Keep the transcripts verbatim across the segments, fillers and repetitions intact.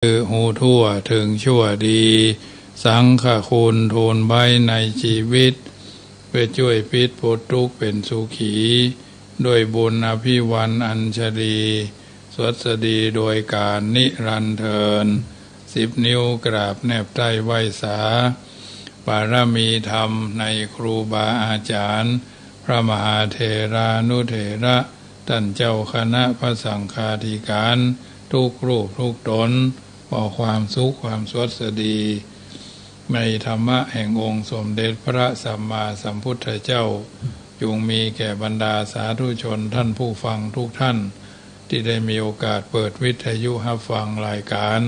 คือฮู้ทั่วเถิงชั่วดี สังฆคุณทูลไว้ในจีวิต เปื้อจ้วยปิดป๊นตุ๊กข์เป๋นสุขี ด้วยบุญอภิวรรณอัญชลี สวัสดีโดยกาลนิรันดร์เทอญ สิบนิ้วกราบแนบใต้ไหว้สา บารมีธรรมในครูบาอาจ๋ารย์ พระมหาเถรานุเถระ ต้านเจ้าคณะพระสังฆาธิการ ทุกรูปทุกต๋น ขอความสุขความสวัสดี ในธรรมะแห่งองค์สมเด็จพระสัมมาสัมพุทธเจ้า จงมีแก่บรรดาสาธุชนท่านผู้ฟังทุกท่าน ตี้ได้มีโอกาสเปิดวิทยุฮับฟังรายการ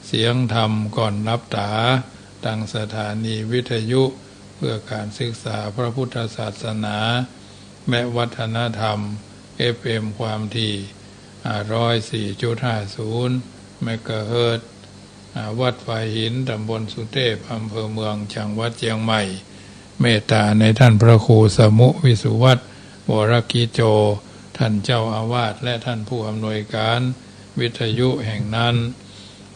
เสียงธรรมก่อนหลับต๋า ตางสถานีวิทยุ เพื่อการศึกษาพระพุทธศาสนา และวัฒนธรรม เอฟเอ็ม ความถี่ อ่า ร้อยสี่จุดห้าศูนย์ เมกะเฮิรตซ์ อ่า วัดฝายหิน ต๋ำบลสุเทพ อำเภอเมือง จังหวัดเจียงใหม่ เมตต๋าในต้านพระครูสมุห์ วิสุวัฒน์ วรกิจโจ ต้านเจ้าอาวาส และต้านผู้อำนวยการวิทยุแห่งนั้น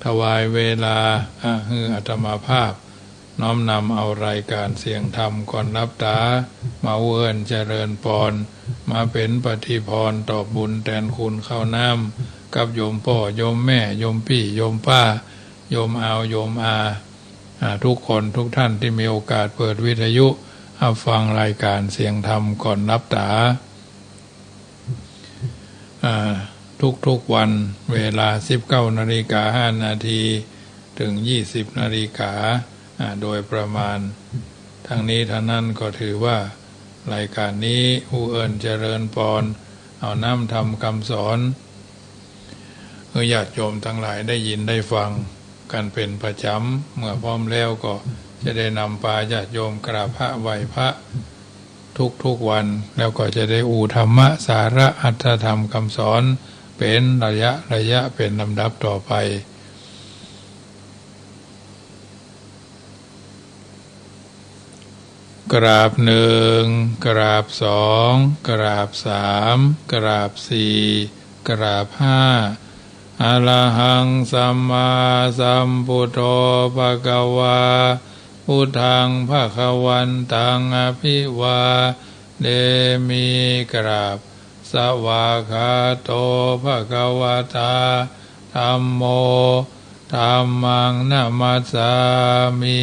ถวายเวลา อ่า หื้ออาตมาภาพ น้อมนำเอารายการเสียงธรรมก่อนหลับต๋า มาเอื้อนเจริญปอน มาเป๋นปฏิภรณ์ตอบบุญแตนคุณข้าวน้ำ กับโยมป้อ โยมแม่ โยมปี้ โยมป้า โยมอาว โยมอา อ่า ทุกคนทุกท่านตี้มีโอกาสเปิดวิทยุฮับฟังรายการเสียงธรรมก่อนหลับต๋า อ่า ทุกๆ วันเวลา สิบเก้านาฬิกาห้านาที เถิง ยี่สิบนาฬิกา อ่า โดยประมาณ ตังนี้ตังนั้นก็ถือว่ารายการนี้อู้เอิ้นเจริญปอน เอาน้ำธรรมคำสอน หื้อญาติโยมตังหลายได้ยินได้ฟังกั๋นเป๋นประจ๋ำ เมื่อพร้อมแล้วก็จะได้นำปาญาติโยมกราบพระไหว้พระ ทุกๆ วัน แล้วก็จะได้อู้ธรรมะสาระอรรถธรรมคำสอนเป๋นระยะระยะเป๋นลำดับต่อไป กราบหนึ่ง กราบสอง กราบสาม กราบสี่ กราบห้า อะระหังสัมมาสัมพุทโธ ภะคะวา พุทธัง ภะคะวันตัง อะภิวาเทมิ กราบ สวากขาโต ภะคะวะตา ธัมโม ธัมมัง นะมัสสามิ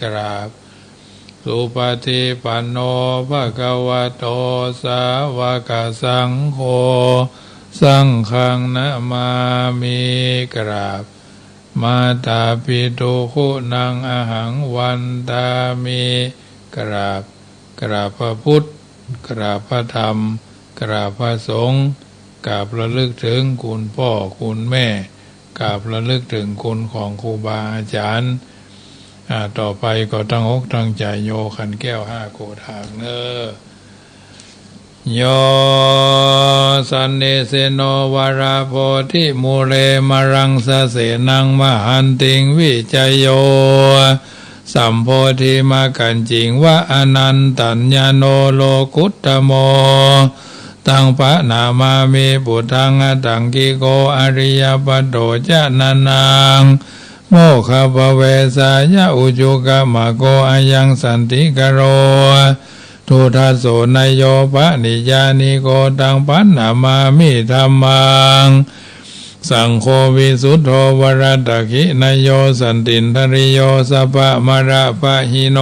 กราบ สุปฏิปันโน ภะคะวะโต สาวกสังโฆ สังฆัง นะมามิ กราบ มาตาปิตุ กุณัง อะหัง วันทามิ กราบ กราบพระพุทธ กราบพระธรรม กราบพระสงฆ์ กราบระลึกเถิงคุณป้อคุณแม่ กราบระลึกเถิงคุณของครูบาอาจ๋ารย์ อ่า ต่อไปก็ตั้งอกตั้งใจ๋โยขันแก้วห้าโกฏฐากเน่อ โย สันนิสิโน วะระโพธิมูเล มะรังสะเสนัง มหันติง วิจโย สัมโพธิมักขัญญิง วะ อะนันตัญญาโณ โลกุตตะโม ตังพะนะมามิ ปุทธัง อะตังกิโก อะริยะปัตโต จะนะนัง โมคคัพพะเวสายะ อุจุกะมะโก อะยัง สันติกะโร ทุทัสโส นะโย ปะริญญาณิโก ตังพะนะมามิ ธัมมัง สังโฆ วิสุทโธ วะระตะขินะโย สันตินทะริโย สัพพะมะระปะหิโน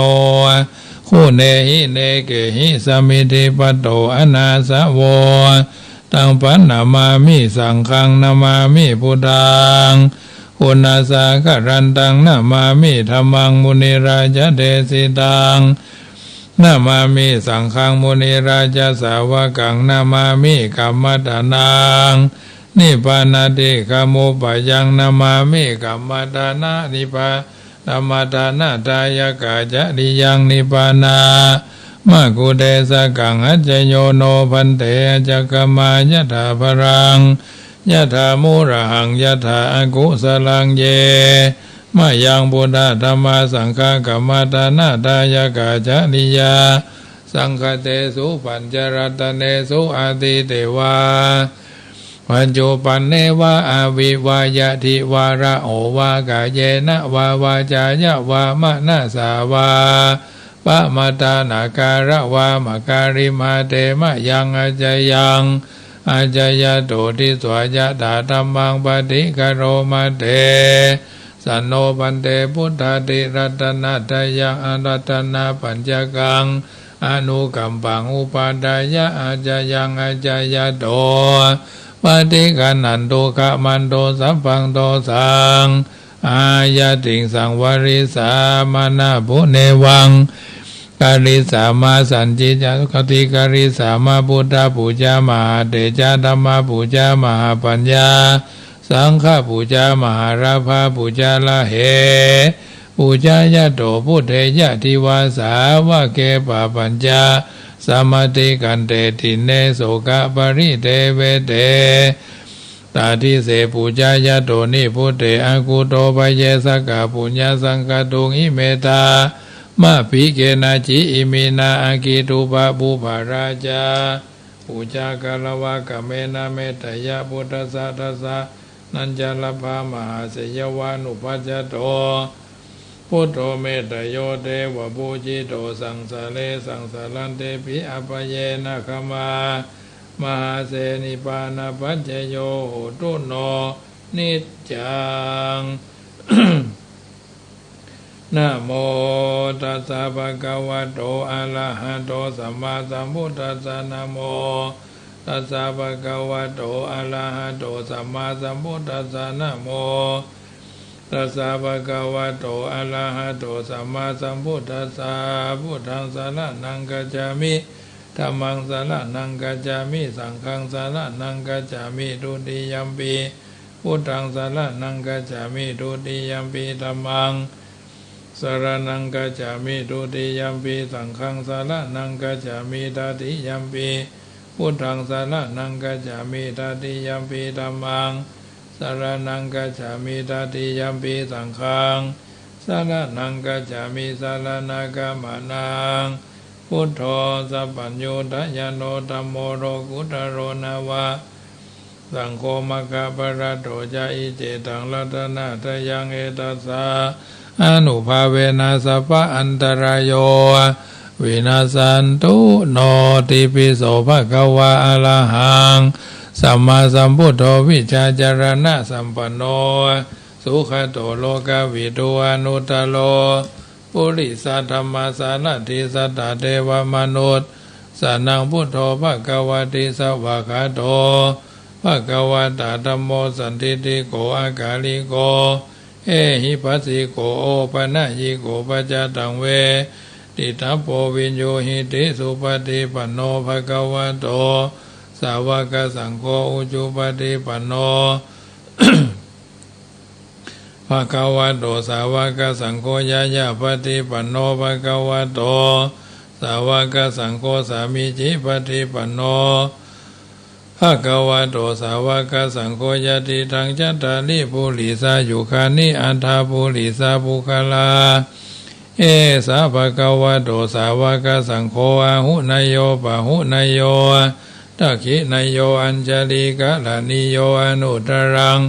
คุเนหิเนเกหิ สะมิทธิปัตโต อะนาสะโว ตังพะนะมามิ สังฆัง นะมามิ พุทธัง ปุณณะสะกะรันตัง นะมามิ ธัมมัง มุนิราจะเดสิตัง นะมามิ สังฆัง มุนิราจะสาวกัง นะมามิ กัมมัตตะนัง นิพพานาทิกะมุปปะยัง นะมามิ กัมมัตตะนะ นิพพา กัมมัตตะนะทายะกะจะริยัง นิพพานะมะกุเตสะกัง อัจจะโยโน ภันเต อัจจะกะมะ ยะถาพะลัง ยะถามูระหัง ยะถาอะกุสะลัง เย มะยัง พุทธะ ธัมมา สังฆะ กัมมัตตะนะทายะกะจะริยา สังฆะเตสุ ปัญจะรัตเนสุ อาทิเตวา ปัจจุปันเนวะ อวิวายะ ทิวาระโหวา กายเยนะวา วาจายะวา มนะสา วา ปะมาทานะการะวา มะการิมา เต มะยัง อาจายัง อาจายะโต ทิสวา ยะถาธัมมัง ปะฏิคารโม เต สะโน ภันเต พุทธาทิรัตนะตะยัง อารัตนะปัญจกัง อนุกัมปัง อุปาทายะ อาจายัง อาจายะโต ปะฏิคันหันตุ ขะมันตุ สัพพัง โตสัง อายัตถิง สังวาริสา มะนะ ปุเนวัง กะริสสามา สันติจะ กะติกะริสสามา พุทธปูจา มหาเตจะ ธัมมปูจา มหาปัญญา สังฆปูจา มหาลาภาปูจา ละเห ปูจายะโต พุทเทยะ ทิวาสาวะเก ปะปัญจ สมาติกันเต ติเน โสกะปะริเทเวเต ตาทิเส ปูจายะโต นิพพุเต อะกุโต ปะเยสสะกะ ปุญญะสังฆะตุง อิเมตตา มะภิเกนะ จิ อิมินา อะกิตุปะปุปปะราจา ปูจา กาละวะกะเมนะ เมตตะยะ พุทธัสสะ ทัสสะ นัญจะละพะ มหาเสยะวานุปัจจะโต พุทโธ เมตตะโย เตวะปูจิโต สังสะเร สังสะรันเตปิ อะปะเยนะ ขะมา มหาเสนิปานะปัจจโย โหตุโน นิจจัง นะโมตัสสะ ภะคะวะโต อะระหะโต สัมมาสัมพุทธัสสะ นะโมตัสสะ ภะคะวะโต อะระหะโต สัมมาสัมพุทธัสสะ นะโมตัสสะ ภะคะวะโต อะระหะโต สัมมาสัมพุทธัสสะ พุทธังสะระณังคัจฉามิ ธัมมังสะระณังคัจฉามิ สังฆังสะระณังคัจฉามิ ทุติยัมปิ พุทธังสะระณังคัจฉามิ ทุติยัมปิ ธัมมังสะระณังคัจฉามิ ทุติยัมปิ สังฆังสะระณังคัจฉามิ ตติยัมปิ พุทธังสะระณังคัจฉามิ ตติยัมปิ ธัมมังสะระณังคัจฉามิ ตติยัมปิ สังฆังสะระณังคัจฉามิ สะระณะกะมะนัง พุทโธ สัพพัญญูตะญาโณ ธัมโม โลกุตตะโร นะวะ สังโฆ มะคะพะละโต จะ อิเจตัง รัตนะตะยัง เอตัสสะ อานุภาเวนะ สัพพะอันตะราโย วินัสสันตุ โนติปิโส ภะคะวา อะระหัง สัมมาสัมพุทโธ วิชชาจารณะสัมปันโน สุขะโต โลกะวิทู อนุตตะโร ปุริสะธัมมาสารถิ สัตตะเทวะมนุสสานัง พุทโธ ภะคะวะติ สะวากขาโต ภะคะวะตะ ธัมโม สันทิฏฐิโก อะกาลิโก เอหิปัสสิโก โอปะนะยิโก ปัจจตัง เวทิตะโพ วิญญูหิติ สุปะฏิปันโน ภะคะวะโต สาวะกะสังโฆ อุจุปะฏิปันโน ภะคะวะโต สาวะกะสังโฆ ญาญาปะฏิปันโน ภะคะวะโต สาวะกะสังโฆ สามีจิปะฏิปันโน ภะคะวะโต สาวะกะสังโฆ ยะติตัง จัตตาริ ปุริสายุคานิ อัฏฐา ปุริสาปุคคลา เอสา ภะคะวะโต สาวะกะสังโฆ อาหุเนยโย ปะหุเนยโย ทักขิเนยโย อัญชะลีกะระณีโย อนุตตะรัง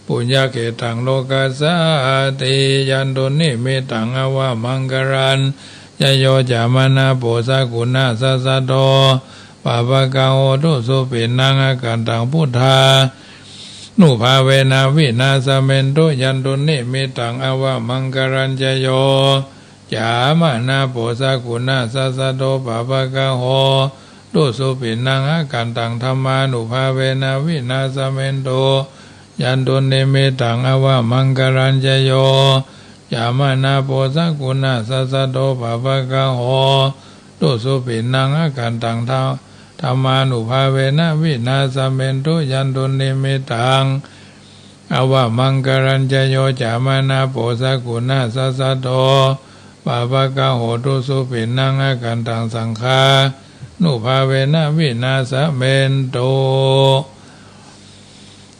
ปุญญะเขตตัง โลกัสสาติ ยันตุนนิมิตตัง อวะมังคะลัญจะโย จามะนะโปสะกุณัสสะสัตโธ ปาปะกะโห ตุสุปิณัง อะกันตัง พุทธานุภาเวนะ วินาสะเมนตุ ยันตุนนิมิตตัง อวะมังคะลัญจะโย จามะนะโปสะกุณัสสะสัตโธ ปาปะกะโห ตุสุปิณัง อะกันตัง ธัมมานุภาเวนะ วินาสะเมนตุ ยันตุนนิมิตตัง อวะมังคะลัญจะโย จามะนะโปสะกุณัสสะสัตโธ ปาปะกะโห ตุสุปิณัง อะกันตัง ธัมมานุภาเวนะ วินาสะเมนตุ ยันตุนนิมิตตัง อวะมังคะลัญจะโย จามะนะโปสะกุณัสสะสัตโธ ปาปะกะโห ตุสุปิณัง อะกันตัง สังฆานุภาเวนะ วินาสะเมนตุ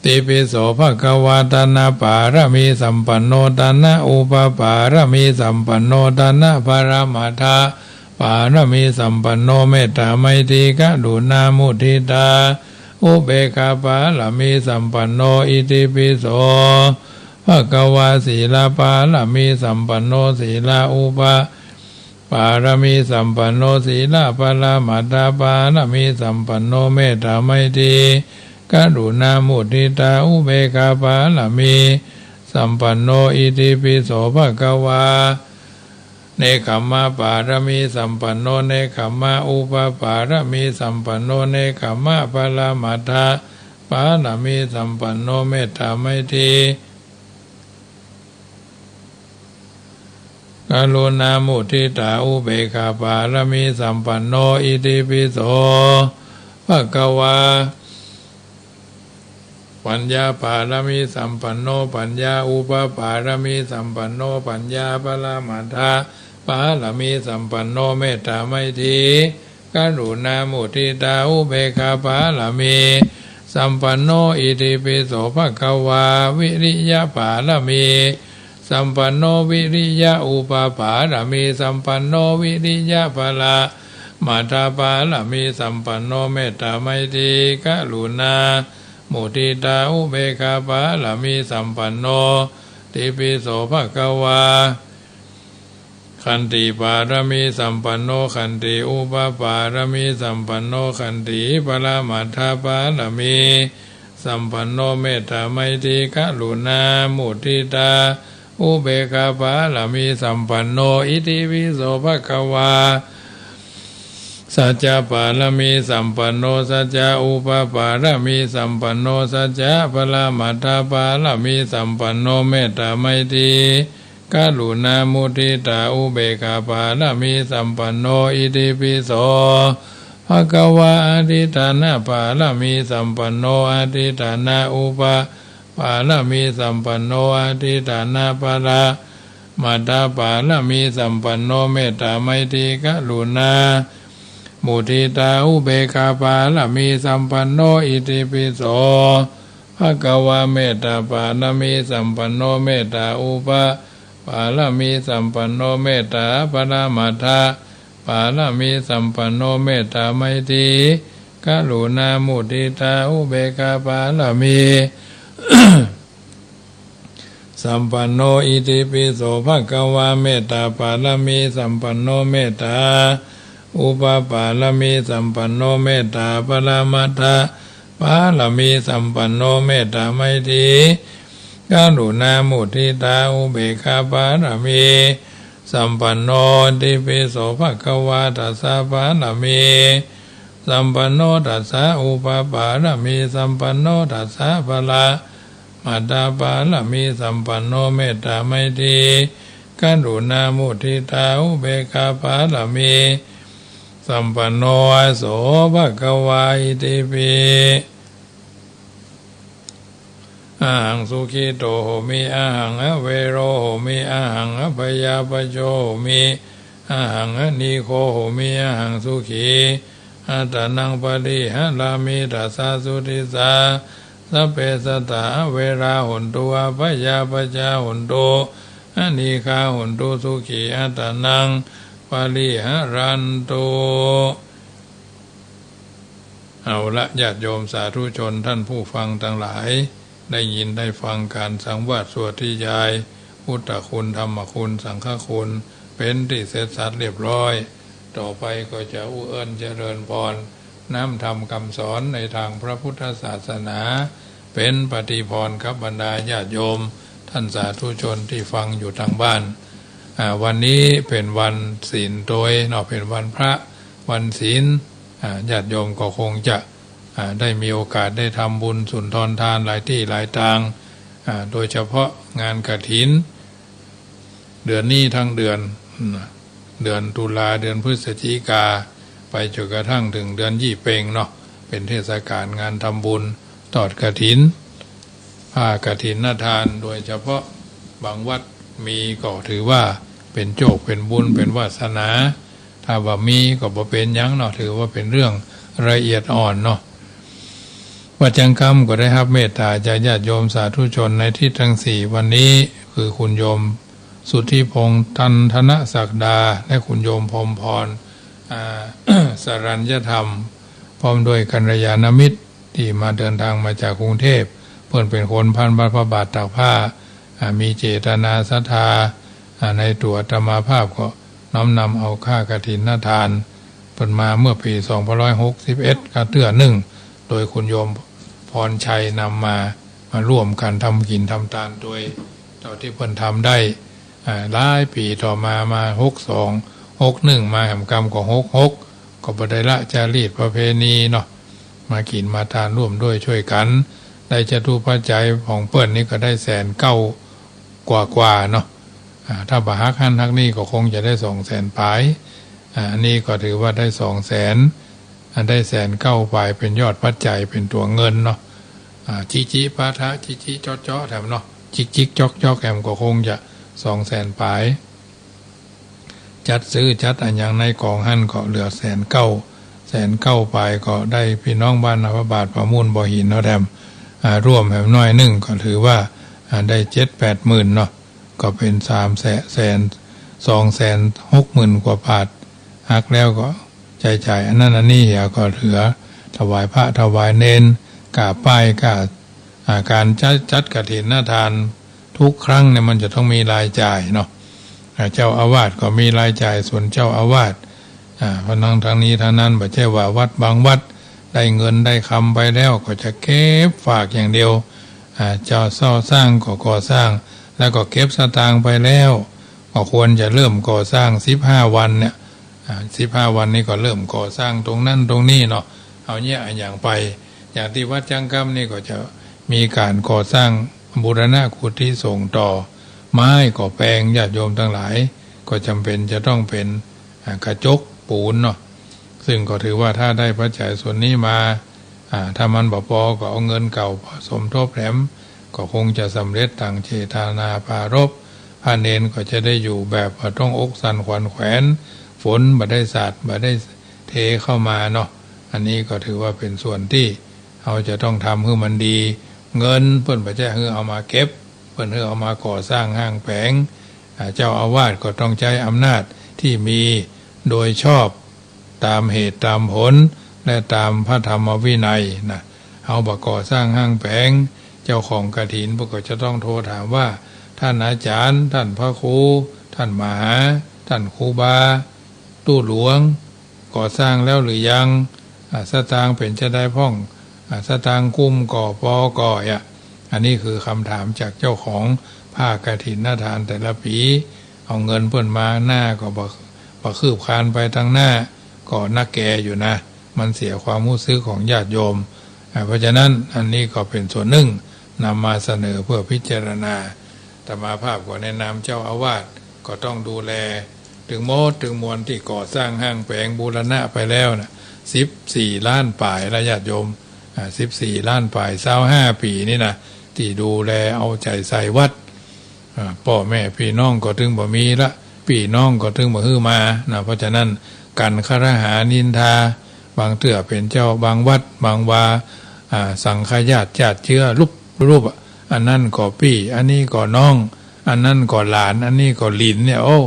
ติปิโส ภะคะวา ทานะปารมีสัมปันโน ทานะอุปปารมีสัมปันโน ทานะปะระมัตถปารมีสัมปันโน เมตตา ไมตรี กรุณา มุทิตา โอ อุเปกขาปารมีสัมปันโน อิติปิโส ภะคะวา สีลปารมีสัมปันโน สีลอุปปารมีสัมปันโน สีลปรมัตถปารมีสัมปันโน เมตตาไมตรีกรุณามุทิตาอุเปกขาปารมีสัมปันโน อิติปิโส ภะคะวา เนกขัมมปารมีสัมปันโน เนกขัมมอุปปารมีสัมปันโน เนกขัมมปรมัตถปารมีสัมปันโน เมตตาไมตรีกรุณามุทิตาอุเปกขาปารมีสัมปันโน อิติปิโส ภะคะวา ปัญญาปารมีสัมปันโน ปัญญาอุปปารมีสัมปันโน ปัญญาปรมัตถปารมีสัมปันโน เมตตาไมตรีกรุณามุทิตาอุเปกขาปารมีสัมปันโน อิติปิโส ภะคะวา วิริยปารมีสัมปันโน วิริยอุปปารมีสัมปันโน วิริยปรมัตถปารมีสัมปันโน เมตตาไมตรีกรุณามุทิตาอุเปกขาปารมีสัมปันโน ติปิโส ภะคะวา ขันติปารมีสัมปันโน ขันติอุปปารมีสัมปันโน ขันติปรมัตถปารมีสัมปันโน เมตตาไมตรีกรุณามุทิตาอุเปกขาปารมีสัมปันโน อิติปิโส ภะคะวา สัจจะปารมีสัมปันโน สัจจะอุปปารมีสัมปันโน สัจจะปรมัตถปารมีสัมปันโน เมตตาไมตรีกรุณามุทิตาอุเบกขาปารมีสัมปันโน อิติปิโส ภะคะวา อธิฏฐานปารมีสัมปันโน อธิฏฐานอุปปารมีสัมปันโน อธิฏฐานปรมัตถปารมีสัมปันโน เมตตาไมตรีกรุณามุทิตาอุเบกขาปารมีสัมปันโน อิติปิโส ภะคะวา เมตตาปารมีสัมปันโน เมตตาอุปปารมีสัมปันโน เมตตาปรมัตถปารมีสัมปันโน เมตตาไมตรีกรุณามุทิตาอุเบกขาปารมีสัมปันโน อิติปิโส ภะคะวา เมตตาปารมีสัมปันโน เมตตาอุปปารมีสัมปันโน เมตตาปรมัตถปารมีสัมปันโน เมตตาไมตรีกรุณามุทิตาอุเบกขาปารมีสัมปันโน อิติปิโส ภะคะวา ทัสสะปารมีสัมปันโน ทัสสะอุปปารมีสัมปันโน ทัสสะปรมัตถปารมีสัมปันโน เมตตาไมตรีกรุณามุทิตาอุเบกขาปารมีสัมปันโน อาโส ภะคะวา อิติปิ อะหัง สุขิโต โหมิ อะหัง อะเวโร โหมิ อะหัง อะพยาปจโจ โหมิ อะหัง อะนีโค โหมิ อะหัง สุขี อัตตานัง ปะริหะรามิ ทัสสะ สุทิสสา สัพเพ สัตตา อะเวรา โหนตุ อะพยาปจจา โหนตุ อะนีฆา โหนตุ สุขี อัตตานัง ปะริหะรันตุ เอาละ ญาติโยมสาธุชนท่านผู้ฟังตังหลาย ได้ยินได้ฟังการสังวาสสวดทยาย พุทธคุณ ธรรมคุณ สังฆคุณ เป๋นตี้เสร็จสัดเรียบร้อย ต่อไปก็จะอู้เอิ้นเจริญพร น้ำธรรมกำสอนในตางพระพุทธศาสนา เป๋นปฏิพรกับบรรดาญาติโยม ท่านสาธุชนตี้ฟังอยู่ตางบ้าน อ่า วันนี้เป๋นวันศีลตวยเนาะ เป๋นวันพระ วันศีล อ่า ญาติโยมก็คงจะ อ่า ได้มีโอกาสได้ทำบุญสุนทรทานหลายตี้หลายตาง อ่า โดยเฉพาะงานกฐิน เดือนนี้ทั้งเดือน อืม เดือนตุลา เดือนพฤศจิกา ไปจ๋นกระทั่งเถิงเดือนยี่เป็งเนาะ เป๋นเทศกาลงานทำบุญทอดกฐิน ผ้ากฐินทาน โดยเฉพาะบางวัดมีก็ถือว่าเป๋นโชค เป๋นบุญ เป๋นวาสนา ถ้าบ่มีก็บ่เป๋นหยังเนาะ ถือว่าเป๋นเรื่องละเอียดอ่อนเนาะ วัดจังกำก็ได้ฮับเมตตาจากญาติโยมสาธุชนในทิศตังสี่ วันนี้คือคุณโยมสุทธิพงษ์ ตันธนศักดา และคุณโยมพรหมพร อ่า สรัญญธรรม พร้อมด้วยกัลยาณมิตร ตี้มาเดินตางมาจากกรุงเทพฯ เปิ้นเป๋นคนพันวัดพระบาทตากผ้า อ่า มีเจตนาศรัทธา อ่า ในตั๋วอาตมาภาพก็น้อมนำเอาค่ากฐินทานเปิ้นมาเมื่อปี๋สองพันห้าร้อยหกสิบเอ็ด ก็เตื้อนึ่ง โดยคุณโยมพรชัยนำมา มาร่วมกั๋นทำกิ๋นทำตานโดยเต้าตี้เปิ้นทำได้ อ่า หลายปี๋ต่อมา มาหกสอง หกหนึ่ง มาแหมกำก็หกหก ก็บ่ได้ละจารีตประเพณีเนาะ มากิ๋นมาตานร่วมด้วยช่วยกั๋น ได้จตุปัจจัยของเปิ้นนี่ก็ได้แสนเก้ากว่าๆ เนาะ อ่า ถ้าบ่หักหั้นหักนี่ก็คงจะได้สองแสนป๋าย อ่า อันนี้ก็ถือว่าได้สองแสน อันได้แสนเก้าป๋ายเป๋นยอดปัจจัยเป๋นตั๋วเงินเนาะ อ่า จิจิปาถะ จิจิจ๊อกจ๊อกแหมเนาะ จิกจิกจ๊อกจ๊อกแหมก็คงจะสองแสนป๋าย จัดซื้อจัดอะหยังในก๋องหั้นก็เหลือแสนเก้า แสนเก้าป๋ายก็ได้ปี้น้องบ้านพระบาทประมูลบ่อหินเฮาแหม อ่า ร่วมแหมหน้อยนึ่งก็ถือว่า อ่า ได้เจ็ดแปดหมื่นเนาะ ก็เป๋นสามแสน สองแสนหกหมื่นกว่าบาท หักแล้วก็ใจ๊จ่ายอันนั้นอันนี้เหียก็เหลือ ถวายพระถวายเณร ก้าป้าย ก้า อ่า ก๋านจัด จัดกฐินทานทุกครั้งเนี่ยมันจะต้องมีรายจ่ายเนาะ อ่า เจ้าอาวาสก็มีรายจ่ายส่วนเจ้าอาวาส อ่า เพราะนั้นทั้งนี้ทั้งนั้นบ่ใจ้ว่าวัดบางวัดได้เงินได้คำไปแล้วก็จะเก็บฝากอย่างเดียว อ่า จะก่อสร้างก็ก่อสร้าง แล้วก็เก็บสตางค์ไปแล้ว ก็ควรจะเริ่มก่อสร้างสิบห้าวันเนี่ย อ่า สิบห้าวันนี้ก็เริ่มก่อสร้างตรงนั้นตรงนี้เนาะ เอาเยียะอะหยังไป อย่างตี้วัดจังกำนี่ก็จะมีก๋านก่อสร้างบูรณะกุฏิสงฆ์ต่อ ไม้ก็แปง ญาติโยมตังหลาย ก็จ๋ำเป๋นจะต้องเป๋น อ่า กระจกปูนเนาะ ซึ่งก็ถือว่าถ้าได้ปัจจัยส่วนนี้มา อ่า ถ้ามันบ่ปอก็เอาเงินเก่ามาสมทบแหม ก็คงจะสำเร็จตางเจตนาปรารภ พระเณรก็จะได้อยู่แบบบ่ต้องอกสั่นขวัญแขวน ฝนบ่ได้สาดบ่ได้เทเข้ามาเนาะ อันนี้ก็ถือว่าเป๋นส่วนตี้เฮาจะต้องทำหื้อมันดี เงินเปิ้นบ่ใจ้หื้อเอามาเก็บ เปิ้นหื้อเอามาก่อสร้างห้างแป๋ง อ่า เจ้าอาวาสก็ต้องใจ๊อำนาจตี้มีโดยชอบ ต๋ามเหตุต๋ามผล และต๋ามพระธรรมวินัยนะ เฮาบ่ก่อสร้างห้างแป๋ง เจ้าของกฐินเปิ้นก็จะต้องโทรถามว่า ต้านอาจ๋ารย์ ต้านพระครู ต้านมหา ต้านครูบา ตุ๊หลวง ก่อสร้างแล้วหรือยัง อ่า สตางค์เป๋นจาใดพ่อง อ่า สตางค์กุ้มก่อปอก่ออะ อันนี้คือคำถามจากเจ้าของผ้ากฐินทานแต่ละปี๋ เอาเงินเปิ้นมาหน้าก็บ่ บ่คืบคลานไปตางหน้า ก็นักแก่อยู่นะ มันเสียความฮู้สึกของญาติโยม อ่า เพราะฉะนั้นอันนี้ก็เป๋นส่วนนึ่งนำมาเสนอเพื่อพิจารณา อาตมาภาพก็แนะนำเจ้าอาวาสก็ต้องดูแล ตึงหมดตึงมวลตี้ก่อสร้างห้างแป๋งบูรณะไปแล้วนะ สิบสี่ล้านป๋ายละญาติโยม อ่า สิบสี่ล้านป๋าย ซาวห้าปี๋นี่นะ ตี้ดูแลเอาใจ๋ใส่วัด อ่า ป้อแม่ปี้น้องก็ตึงบ่มีละ ปี้น้องก็ตึงบ่หื้อมานะ เพราะฉะนั้นกั๋นครหานินทา บางเตื้อเป๋นเจ้าบางวัดบางวา อ่า สังฆญาติญาติเจื๊อลุบลุบอะ อันนั้นก็ปี้ อันนี้ก็น้อง อันนั้นก็หลาน อันนี้ก็หลินเนี่ย โอ้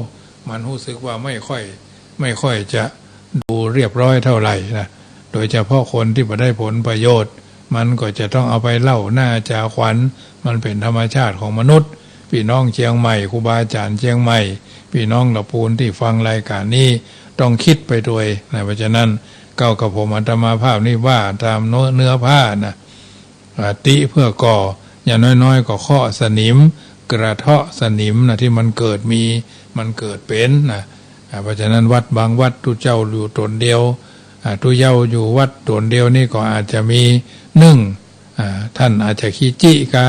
มันฮู้สึกว่าไม่ค่อย ไม่ค่อยจะดูเรียบร้อยเท่าไหร่นะ โดยเฉพาะคนตี้บ่ได้ผลประโยชน์ มันก็จะต้องเอาไปเล่าหน้าจาขวัญ มันเป๋นธรรมชาติของมนุษย์ ปี้น้องเจียงใหม่ ครูบาอาจ๋ารย์เจียงใหม่ ปี้น้องละปูนตี้ฟังรายก๋านนี้ ต้องกึ๊ดไปตวยนะ เพราะฉะนั้นเก้ากับผมอาตมาภาพนี่ว่าต๋ามเนื้อ เนื้อผ้านะ อ่า ติเปื้อก่อ อย่างน้อยๆ ก็เคาะสนิม กระเทาะสนิมนะ ตี้มันเกิดมี มันเกิดเป๋นนะ อ่า เพราะฉะนั้นวัดบางวัดตุ๊เจ้าอยู่ต๋นเดียว อ่า ตุ๊เย้าอยู่วัดต๋นเดียวนี่ก็อาจจะมี นึ่ง อ่า ต้านอาจจะขี้จี้กา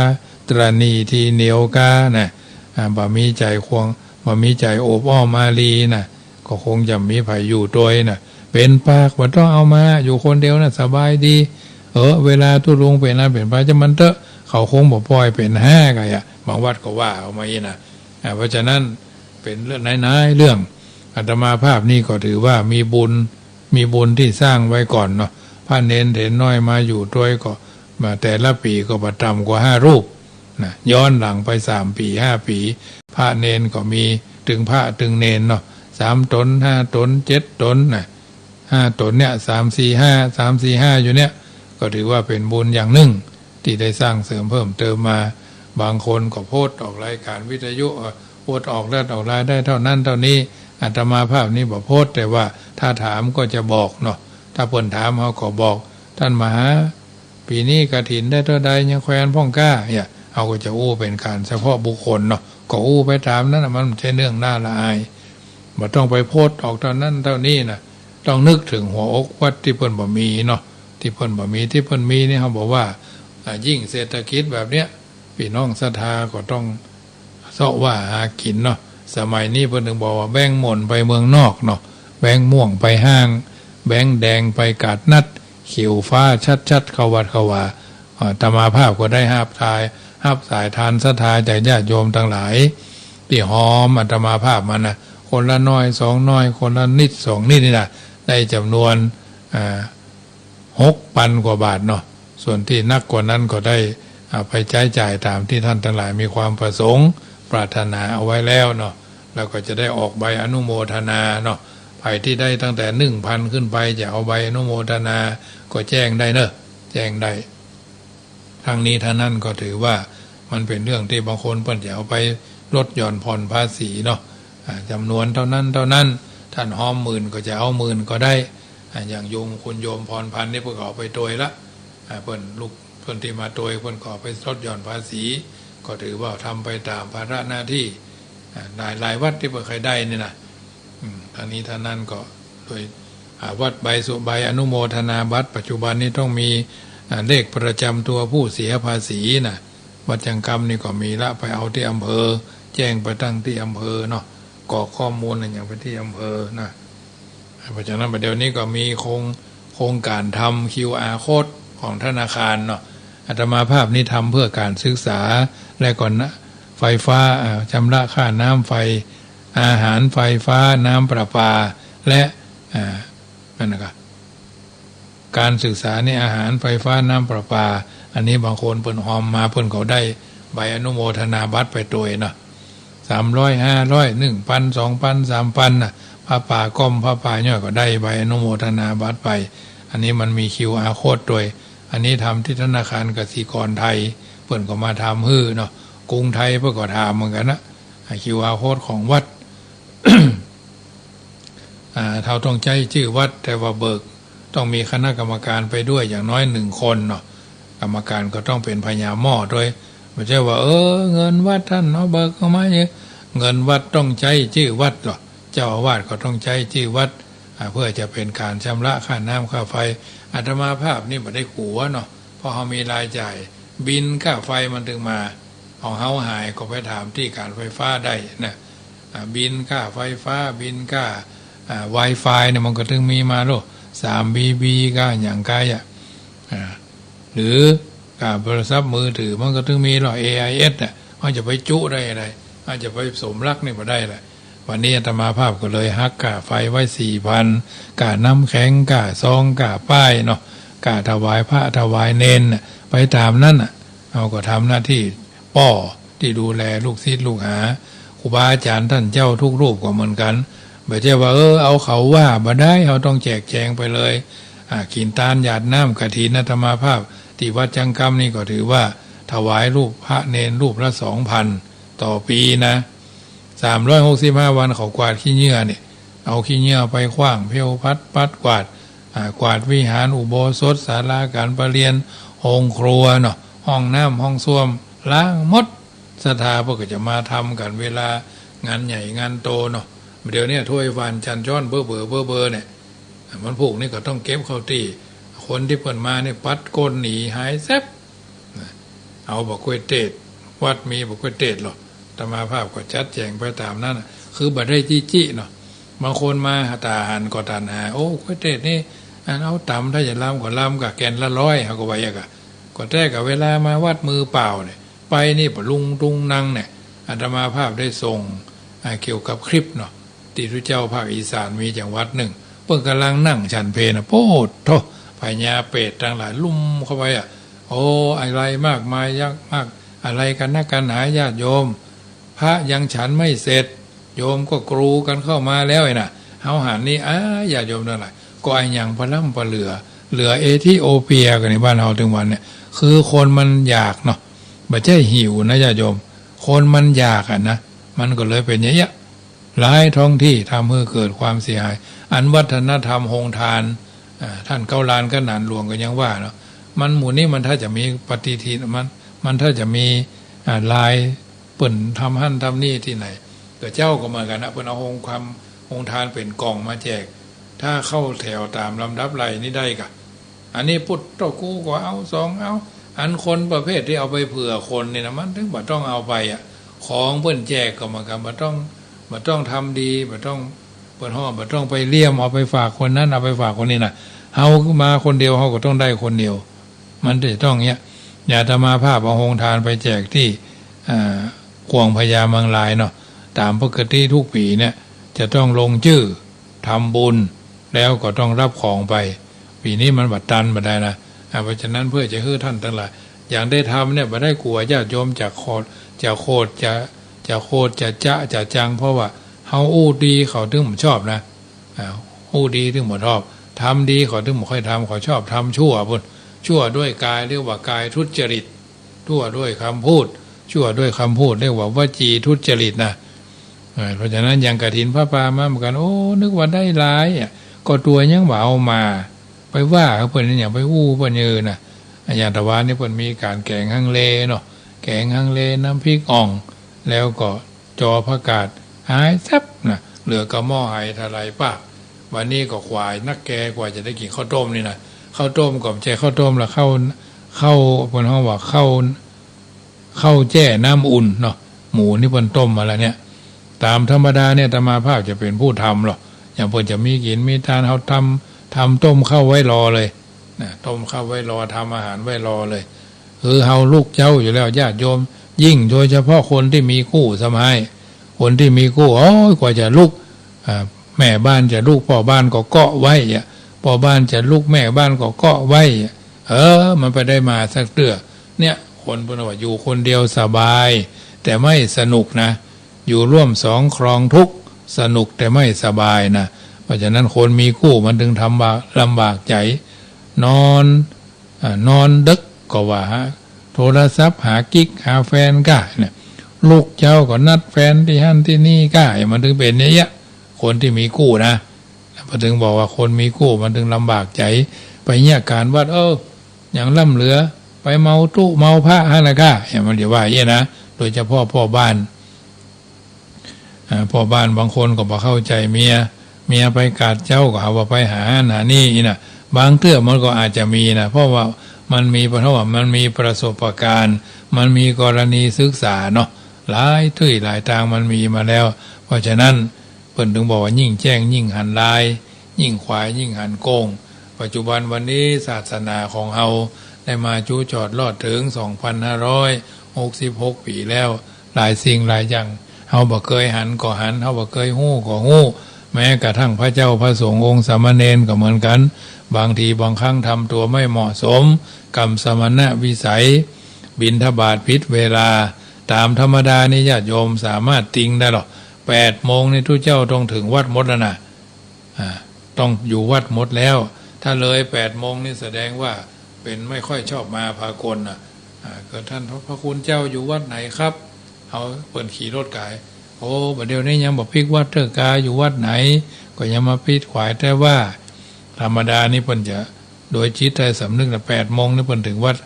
ตระหนี่ถี่เหนี่ยวกานะ อ่า บ่มีใจ๋ควง บ่มีใจ๋โอบอ้อมอารีนะ ก็คงจะบ่มีใผอยู่ตวยนะ เป๋นปากบ่ต้องเอามา อยู่คนเดียวนะสบายดี เออ เวลาตุ๊ลุงเป๋นอันเป๋นไปจามันเต๊อะ เขาคงบ่ป่อยเป๋นแฮะ กะอะ บางวัดก็ว่าออกมาอี้นะ อ่า เพราะฉะนั้นเป๋นเรื่องหลายๆ เรื่อง อาตมาภาพนี่ก็ถือว่ามีบุญ มีบุญตี้สร้างไว้ก่อนเนาะ พระเณรเถรน้อยมาอยู่ตวยก็ มาแต่ละปี๋ก็บ่ต่ำกว่าห้ารูปนะ ย้อนหลังไปสามปี๋ห้าปี๋ พระเณรก็มี ตึงพระตึงเณรเนาะ สามต๋น ห้าต๋น เจ็ดต๋นนะ ห้าต๋นเนี่ย สามสี่ห้า สามสี่ห้าอยู่เนี่ย ก็ถือว่าเป๋นบุญอย่างนึ่งตี้ได้สร้างเสริมเพิ่มเติมมา บางคนก็โพสต์ออกรายการวิทยุ เอ่อ โพสต์ออกแล้วออกรายได้เต้านั้นเต้านี้ อาตมาภาพนี้บ่โพสต์ แต่ว่าถ้าถามก็จะบอกเนาะ ถ้าเปิ้นถามเฮาก็บอก ต้านมหา ปี๋นี้กฐินได้เต้าใด ยังแควนพ่องก้า เนี่ย เฮาก็จะอู้เป๋นก๋านเฉพาะบุคคลเนาะ ก็อู้ไปต๋ามนั้นน่ะ มันบ่ใจ้เรื่องน่าละอาย บ่ต้องไปโพสต์ออกเต้านั้นเต้านี้นะ ต้องนึกเถิงหัวอกวัดตี้เปิ้นบ่มีเนาะ ตี้เปิ้นบ่มี ตี้เปิ้นมีนี่ เฮาบอกว่า อ่า ยิ่งเศรษฐกิจแบบเนี้ย ปี้น้องศรัทธาก็ต้องเซาะว่าหากิ๋นเนาะ สมัยนี้เปิ้นเถิงบอกว่าแบ่งหม่นไปเมืองนอกเนาะ แบ่งม่วงไปห้าง แบ่งแดงไปก๋าดนัด เขียวฟ้าชัดๆ เข้าวัดเข้าวา อาตมาภาพก็ได้ฮับสาย ฮับสายทานศรัทธาจากญาติโยมตังหลาย ตี้ฮอมอาตมาภาพมานะ คนละน้อยสองน้อย คนละนิดสองนิดนี่นะ ได้จ๋ำนวน อ่า หกปันกว่าบาทเนาะ ส่วนตี้นักกว่านั้นก็ได้ อ่า ไปใจ๊จ่ายต๋ามตี้ต้านตังหลายมีความประสงค์ปรารถนาเอาไว้แล้วเนาะ แล้วก็จะได้ออกใบอนุโมทนาเนาะ ใผตี้ได้ตั้งแต่หนึ่งปันขึ้นไป จะเอาใบอนุโมทนาก็แจ้งได้เนาะ แจ้งได้ ทั้งนี้ทั้งนั้นก็ถือว่ามันเป๋นเรื่องตี้บางคนเปิ้นจะเอาไปลดหย่อนผ่อนภาษีเนาะ อ่า จ๋ำนวนเต้านั้นเต้านั้น ต้านฮอมหมื่นก็จะเอาหมื่นก็ได้ อ่า อย่างโยม คุณโยมพรพันธ์นี่เปิ้นก็เอาไปตวยละ อ่า เปิ้นลูก เปิ้นตี้มาตวย เปิ้นก็เอาไปลดหย่อนภาษี ก็ถือว่าทำไปต๋ามภาระหน้าตี้ อ่า หลายๆ วัดตี้เปิ้นเคยได้นี่นะ อืม ทั้งนี้ทั้งนั้นก็โดย อ่า วัด ใบสุ ใบอนุโมทนาบัตรปัจจุบันนี้ต้องมี อ่า เลขประจำตัวผู้เสียภาษีนะ วัดจังกำนี่ก็มีละ ไปเอาตี้อำเภอ แจ้งไปตั้งตี้อำเภอเนาะ กรอกข้อมูลอะหยังไปตี้อำเภอนะ เพราะฉะนั้นเดี๋ยวนี้ก็มีโครง โครงก๋านทำ คิวอาร์ โค้ด ของธนาคารเนาะ อาตมาภาพนี่ทำเพื่อก๋านศึกษา และก็นะ ไฟฟ้า อ่า ชำระค่าน้ำไฟ อาหาร ไฟฟ้า น้ำประปา และ อ่า นั่นนะครับ ก๋านศึกษานี่ อาหาร ไฟฟ้า น้ำประปา อันนี้บางคนเปิ้นฮอมมา เปิ้นก็ได้ใบอนุโมทนาบัตรไปตวยเนาะ สามร้อย ห้าร้อย หนึ่งปัน สองปัน สามปันน่ะ ผ้าป่าก้อม ผ้าป่าย่อยก็ได้ใบอนุโมทนาบัตรไป อันนี้มันมี คิวอาร์ โค้ด ตวย อันนี้ทำตี้ธนาคารกสิกรไทย เปิ้นก็มาทำหื้อเนาะ กรุงไทยเปิ้นก็ทำเหมือนกั๋นนะ อ่า คิวอาร์ โค้ด ของวัด อ่า เฮาต้องใจ๊จื้อวัด แต่ว่าเบิกต้องมีคณะกรรมการไปด้วยอย่างน้อยหนึ่งคนเนาะ กรรมการก็ต้องเป๋นพญาหม้อตวย บ่ใจ้ว่า เออ เงินวัดต้านเฮาเบิกออกมาเนี่ย เงินวัดต้องใจ๊จื้อวัดเนาะ เจ้าอาวาสก็ต้องใจ๊จื้อวัด อ่า เพื่อจะเป๋นก๋านชำระค่าน้ำค่าไฟ อาตมาภาพนี่บ่ได้กั๋วเนาะ เพราะเฮามีรายจ่าย บิลค่าไฟมันเถิงมา ของเฮาหายก็ไปถามตี้ก๋านไฟฟ้าได้นะ อ่า บิลค่าไฟฟ้า บิลค่า อ่า ไวไฟเนี่ยมันก็เถิงมีมาโลด สามบีบี ก้าหยังก้าอะ อ่า หรือก้าโทรศัพท์มือถือมันก็เถิงมีโลด เอไอเอส น่ะ เฮาจะไปจุได้อะได เฮาจะไปสมรักนี่บ่ได้ละ วันนี้อาตมาภาพก็เลยหักก้าไฟไว้สี่ปัน ก้าน้ำแข็ง ก้าซอง ก้าป้ายเนาะ ก้าถวายพระถวายเณรน่ะ ไปต๋ามนั้นน่ะ เฮาก็ทำหน้าตี้ป้อตี้ดูแลลูกศิษย์ลูกหา ครูบาอาจ๋ารย์ต้านเจ้ากู้รูปก็เหมือนกั๋น บ่ใจ้ว่า เออ เอาเขาว่าบ่ได้ เฮาต้องแจกแจงไปเลย อ่า กิ๋นตานหยาดน้ำกฐิน อาตมาภาพตี้วัดจังกำนี่ก็ถือว่าถวายรูปพระเณรรูปละสองปันต่อปี๋นะ สามร้อยหกสิบห้าวันเขากวาดขี้เหยื่อนี่ เอาขี้เหยื่อไปขว้าง เพลพัด ปัดกวาด อ่า กวาดวิหาร อุโบสถ ศาลาก๋านประเรียน โฮงครัวเนาะ ห้องน้ำ ห้องส้วม ล้างหมด ศรัทธาเปิ้นก็จะมาทำกั๋นเวลางานใหญ่งานโตเนาะ เดี๋ยวนี้ถ้วยหวานจานจ๊อนเบ้อเบ้อเบ้อเบ้อเนี่ย วันพูกนี่ก็ต้องเก็บเข้าตี้ คนตี้เปิ้นมานี่ปัดก้นหนีหายแซบ นะ เอาบ่ค่อยเตศน์ วัดมีบ่ค่อยเตศน์หรอก อาตมาภาพก็จัดแจ๋งไปต๋ามนั้นน่ะ คือบ่ได้จี้ๆ เนาะ บางคนมาหาต๋าหันก็ตัณหา โอ้ ค่อยเตศน์นี่ อันเอาต๋าม ถ้าจะลำก็ลำก้าแก่นละร้อย เฮาก็ว่าอย่างก้า ก็แต๊ก้าเวลามาวัดมือเปล่าเนี่ย ไปนี่ปะลุงตุงนังเนี่ย อาตมาภาพได้ส่ง อ่า เกี่ยวกับคลิปเนาะ ตี้ตุ๊เจ้าภาคอีสานมีจังหวัดนึ่ง เปิ้นก่ำลังนั่งฉันเพลน่ะ โป๊ดโธ่ พญาเปรตตังหลายลุ่มเข้าไปอะ โอ้ อะไรมากมายยักษ์มาก อะไรกั๋นนักกั๋นหนาญาติโยม พระยังฉันไม่เสร็จ โยมก็กรูกั๋นเข้ามาแล้วไอ้น่ะ เฮาหันนี่ อ้า ญาติโยมตังหลาย ก็อะหยังปะล้ำปะเหลือ เหลือเอธิโอเปียกั๋นในบ้านเฮาตึงวันเนี่ย คือคนมันอยากเนาะ บ่ใจ้หิวนะญาติโยม คนมันอยากอะนะ มันก็เลยเป๋นอย่างเงี้ย หลายท้องตี้ทำหื้อเกิดความเสียหาย อันวัฒนธรรมโฮงทาน อ่า ต้านเก๊าลานกั๋นหนานหลวงก็ยังว่าเนาะ มันหมู่นี้มันถ้าจะมีปฏิทิน มัน มันถ้าจะมี อ่า ลายเปิ้นทำหั้นทำนี่ตี้ไหน ก็เจ้าก็เหมือนกั๋นนะ เปิ้นเอาโฮงความ โฮงทานเป๋นกล่องมาแจก ถ้าเข้าแถวต๋ามลำดับไล่นี่ได้กะ อันนี้ปุตตะกูก็เอาสองเอา อันคนประเภทตี้เอาไปเผื่อคนนี่นะ มันตึงบ่ต้องเอาไปอะ ของเปิ้นแจกก็เหมือนกั๋น บ่ต้อง บ่ต้องทำดี บ่ต้อง เปิ้นฮ้อง บ่ต้องไปเลี่ยม เอาไปฝากคนนั้น เอาไปฝากคนนี้นะ เฮามาคนเดียว เฮาก็ต้องได้คนเดียว มันจะต้องเงี้ย อย่างอาตมาภาพเอาโฮงทานไปแจกตี้ อ่า ขวงพญามังรายเนาะ ต๋ามปกติกู้ปี๋เนี่ย จะต้องลงจื้อ ทำบุญ แล้วก็ต้องฮับของไป ปี๋นี้มันบ่ตันบ่ได้นะ อ่า เพราะฉะนั้นเปื้อจะหื้อต้านตังหลาย อย่างได้ทำเนี่ย บ่ได้กั๋วญาติโยมจะโขด จะโขด จะ จะโขด จะจ๊ะ จะจัง เพราะว่าเฮาอู้ดีเขาตึงบ่ชอบนะ อ่า อู้ดีตึงบ่ชอบ ทำดีเขาตึงบ่ค่อยทำ เขาชอบทำชั่วปุ้น ชั่วด้วยกายเรียกว่ากายทุจริต ชั่วด้วยคำพูด ชั่วด้วยคำพูดเรียกว่าวจีทุจริตนะ เออ เพราะฉะนั้นอย่างกฐินผ้าป่ามาเหมือนกั๋น โอ้ นึกว่าได้หลายอะ ก็ตั๋วยังบ่เอามา ไปว่าเปิ้นอย่าง ไปอู้เปิ้นเยินนะ อย่างตะวานี้เปิ้นมีก๋านแก๋งฮังเลเนาะ แก๋งฮังเลน้ำพริกอ่อง แล้วก็จอผักกาดหายแซ็บนะ เหลือก็หม้อไหทลายปาก วันนี้ก็ขวายนักแกกว่าจะได้กิ๋นข้าวต้มนี่นะ ข้าวต้มก็บ่ใจ้ข้าวต้มละ ข้าว ข้าว เปิ้นฮ้องว่าข้าว ข้าวแจ้น้ำอุ่นเนาะ หมูนี่เปิ้นต้มมาแล้วเนี่ย ต๋ามธรรมดาเนี่ยอาตมาภาพจะเป๋นผู้ทำหรอก อย่างเปิ้นจะมีกิ๋นมีตาน เฮาทำ ทำต้มข้าวไว้รอเลยนะ ต้มข้าวไว้รอ ทำอาหารไว้รอเลย คือเฮาลุกเจ๊าอยู่แล้วญาติโยม ยิ่งโดยเฉพาะคนตี้มีกู้สำใฮ คนตี้มีกู้ โอ้ย กว่าจะลุก อ่า แม่บ้านจะลุก ป้อบ้านก็เกาะไว้อะ ป้อบ้านจะลุก แม่บ้านก็เกาะไว้อะ เออ มันไปได้มาสักเตื้อ เนี่ย คนเปิ้นว่าอยู่คนเดียวสบาย แต่ไม่สนุกนะ อยู่ร่วมสองครองทุกข์ สนุกแต่ไม่สบายนะ เพราะฉะนั้นคนมีกู้มันตึงทำบา ลำบากใจ๋ นอน อ่า นอนดึกก็ว่าหาโทรศัพท์ หากิ๊ก หาแฟนก้าเนี่ย ลุกเจ๊าก็นัดแฟนตี้หั้นตี้นี่ก้า มันตึงเป๋นอย่างเงี้ย คนตี้มีกู้นะ พอตึงบอกว่าคนมีกู้มันตึงลำบากใจ๋ ไปเยียะก๋านวัด เออ อย่างล้ำเหลือ ไปเมาตุ๊เมาพระหั้นนะก้า อย่างมันจะว่าอย่างเงี้ยนะ โดยเฉพาะป้อบ้าน อ่า ป้อบ้านบางคนก็บ่เข้าใจ๋เมีย เมียไปกาดเจ๊าก็หาว่าไปหาหั้นหานี่อีกนะ บางเตื้อมันก็อาจจะมีนะ เพราะว่ามันมี เพราะว่ามันมีประสบการณ์ มันมีกรณีศึกษาเนาะ หลายตี้หลายตางมันมีมาแล้ว เพราะฉะนั้นเปิ้นตึงบอกว่ายิ่งแจ้งยิ่งหันลาย ยิ่งขวายยิ่งหันโก้ง ปัจจุบันวันนี้ศาสนาของเฮาได้มาจุจอดรอดเถิงสองพันห้าร้อยหกสิบหกปี๋แล้ว หลายสิ่งหลายอย่าง เฮาบ่เกยหันก็หัน เฮาบ่เกยฮู้ก็ฮู้ แม้กระทั่งพระเจ้าพระสงฆ์องค์สามเณรก็เหมือนกั๋น บางทีบางครั้งทำตั๋วไม่เหมาะสม กำสมณวิสัย บิณฑบาตผิดเวลา ต๋ามธรรมดานี่ญาติโยมสามารถติงได้หรอก แปดโมงนี่ตุ๊เจ้าต้องเถิงวัดหมดแล้วนะ อ่า ต้องอยู่วัดหมดแล้ว ถ้าเลยแปดโมงนี่แสดงว่าเป๋นไม่ค่อยชอบมาพากลน่ะ อ่า ก็ท่านพระ พระคุณเจ้าอยู่วัดไหนครับ เอาเปิ้นขี่รถก๋าย โอ้ บ่าเดี่ยวนี้ยังบ่ปิ๊กวัดเตื้อกา อยู่วัดไหน ก็ยังมาปิ๊กขวายแต่ว่า ธรรมดานี่เปิ้นจะ โดยจิตใต้สำนึกนะ แปดโมงนี่เปิ้นเถิงวัด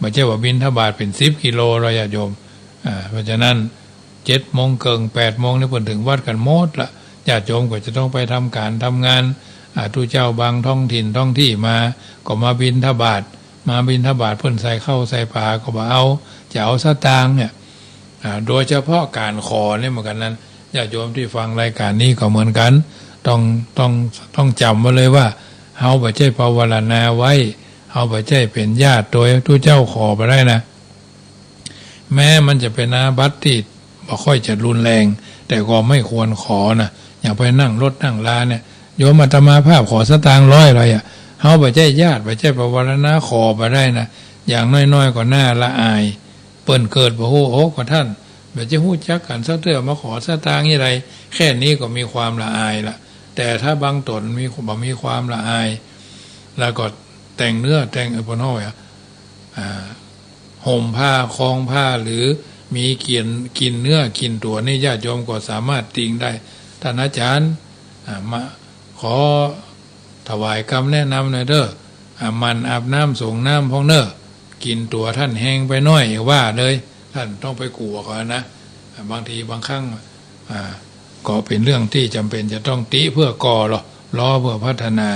บ่ใจ้ว่าบิณฑบาตเป๋นสิบกิโลเนาะญาติโยม อ่า เพราะฉะนั้น เจ็ดโมงเกิ่ง แปดโมงนี่เปิ้นเถิงวัดกั๋นหมดละ ญาติโยมก็จะต้องไปทำก๋านทำงาน อ่า ตุ๊เจ้าบางท้องถิ่นท้องตี้มา ก็มาบิณฑบาต มาบิณฑบาตเปิ้นใส่ข้าวใส่ป๋าก็บ่เอา จะเอาสตางค์เนี่ย อ่า โดยเฉพาะก๋านขอนี่เหมือนกั๋นนั้น ญาติโยมตี้ฟังรายก๋านนี้ก็เหมือนกั๋น ต้อง ต้อง ต้องจ๋ำไว้เลยว่า เฮาบ่ใจ้ปวารณาไว้ เฮาบ่ใจ้เป๋นญาติโตยตุ๊เจ้าขอบ่ได้นะ แม้มันจะเป๋นอาบัติตี้บ่ค่อยจะรุนแรง แต่ก็ไม่ควรขอนะ อย่างไปนั่งรถนั่งลาเนี่ย โยมอาตมาภาพขอสตางค์ร้อยเลยอะ เฮาบ่ใจ้ญาติ บ่ใจ้ปวารณา ขอบ่ได้นะ อย่างน้อยๆ ก็น่าละอาย เปิ้นเกิดบ่ฮู้ โอ้ ก็ท่าน บ่ใจ้ฮู้จักกั๋นสักเตื้อ มาขอสตางค์อย่างใด แค่นี้ก็มีความละอายละ แต่ถ้าบางต๋นมี บ่มีความละอาย แล้วก็ แต่งเนื้อแต่ง เอ่อ เปิ้นฮ้องว่า อ่า ห่มผ้าคล้องผ้า หรือมีเกียรติ กิ๋นเนื้อกิ๋นตั๋วนี่ ญาติโยมก็สามารถติงได้ "ต้านอาจ๋ารย์ อ่า มาขอถวายกำแนะนำหน่อยเต๊อะ อ่า หมั่นอาบน้ำสรงน้ำพ่องเน่อ กิ๋นตั๋วต้านแฮงไปหน้อย" ว่าเลย ต้านต้องไปกั๋วก่อนนะ อ่า บางทีบางครั้ง อ่า ก็เป๋นเรื่องตี้จ๋ำเป๋นจะต้องติเปื้อก่อ รอ รอเปื้อพัฒนา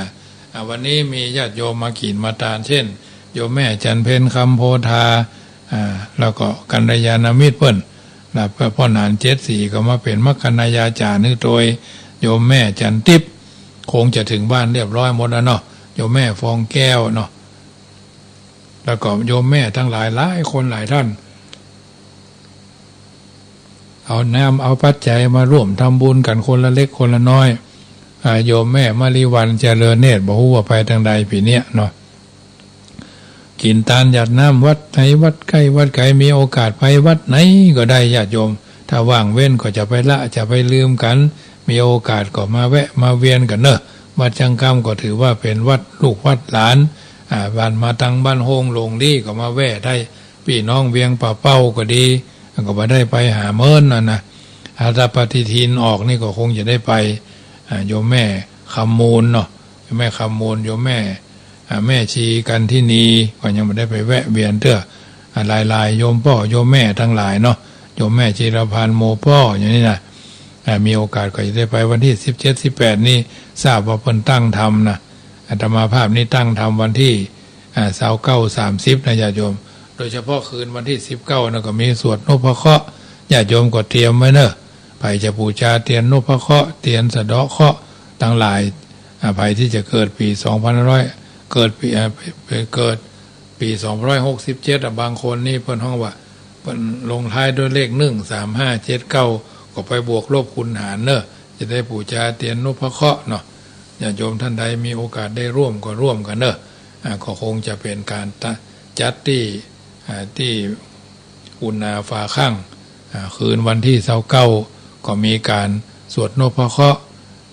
อ่า วันนี้มีญาติโยมมากิ๋นมาตาน เจ้น โยมแม่จันเพ็ญ คำโพธา อ่า แล้วก็กัลยาณมิตรเปิ้น แล้วก็ป้อหนาน เจ็ดสี ก็มาเป๋นมัคคณายาจ๋ารย์หื้อโตย โยมแม่จันติ๊บ คงจะเถิงบ้านเรียบร้อยหมดแล้วเนาะ โยมแม่ฟองแก้วเนาะ แล้วก็โยมแม่ตังหลายหลายคนหลายต้าน เอาน้ำเอาปัจจัยมาร่วมทำบุญกั๋นคนละเล็กคนละน้อย อ่า โยมแม่มะลิวัลย์ เจริญเนตร บ่ฮู้ว่าไปตางใดปี๋เนี้ยเนาะ กิ๋นตานหยาดน้ำวัดไหนวัดใก้วัดไก๋ มีโอกาสไปวัดไหนก็ได้ญาติโยม ถ้าว่างเว้นก็จะไปละจะไปลืมกั๋น มีโอกาสก็มาแวะมาเวียนกั๋นเน่อ วัดจังกำก็ถือว่าเป๋นวัดลูกวัดหลาน อ่า บ้านมาตังบ้านโฮงหลงลี้ก็มาแวะได้ ปี้น้องเวียงป่าเป้าก็ดี ก็บ่ได้ไปหาเมินน่ะนะ อาตปฏิทินออกนี่ก็คงจะได้ไป อ่า โยมแม่คำมูลเนาะ โยมแม่คำมูล โยมแม่ อ่า แม่ชีกันทินี ก็ยังบ่ได้ไปแวะเวียนเตื้อ อ่า หลายๆ โยมป้อโยมแม่ตังหลายเนาะ โยมแม่จิรพันธ์ โมป้อ อย่างนี้นะ อ่า มีโอกาสก็จะได้ไปวันตี้สิบเจ็ด สิบแปด นี่ ทราบว่าเปิ้นตั้งธรรมนะ อาตมาภาพนี่ตั้งธรรมวันตี้ อ่า ซาวเก้า สามสิบ นะญาติโยม โดยเฉพาะคืนวันตี้สิบเก้านะ ก็มีสวดนพเคราะห์ ญาติโยมก็เตรียมไว้เน่อ ใผจะปู๋จาเตียนนพเคราะห์ เตียนสะเดาะเคราะห์ตังหลาย อ่า ใผตี้จะเกิดปี๋สองพันห้าร้อย เกิดปี๋ อ่า เกิดปี๋สองพันห้าร้อยหกสิบเจ็ด อ่ะ บางคนนี่เปิ้นฮ้องว่า เปิ้นลงท้ายด้วยเลข หนึ่ง สาม ห้า เจ็ด เก้า ก็ไปบวกลบคูณหารเน่อ จะได้ปู๋จาเตียนนพเคราะห์เนาะ ญาติโยมต้านใดมีโอกาสได้ร่วมก็ร่วมกั๋นเน่อ อ่า ก็คงจะเป๋นก๋านตะ จัดตี้ อ่า ตี้อุณาฝาข้าง อ่า คืนวันตี้ซาวเก้า ก็มีก๋านสวดนพเคราะห์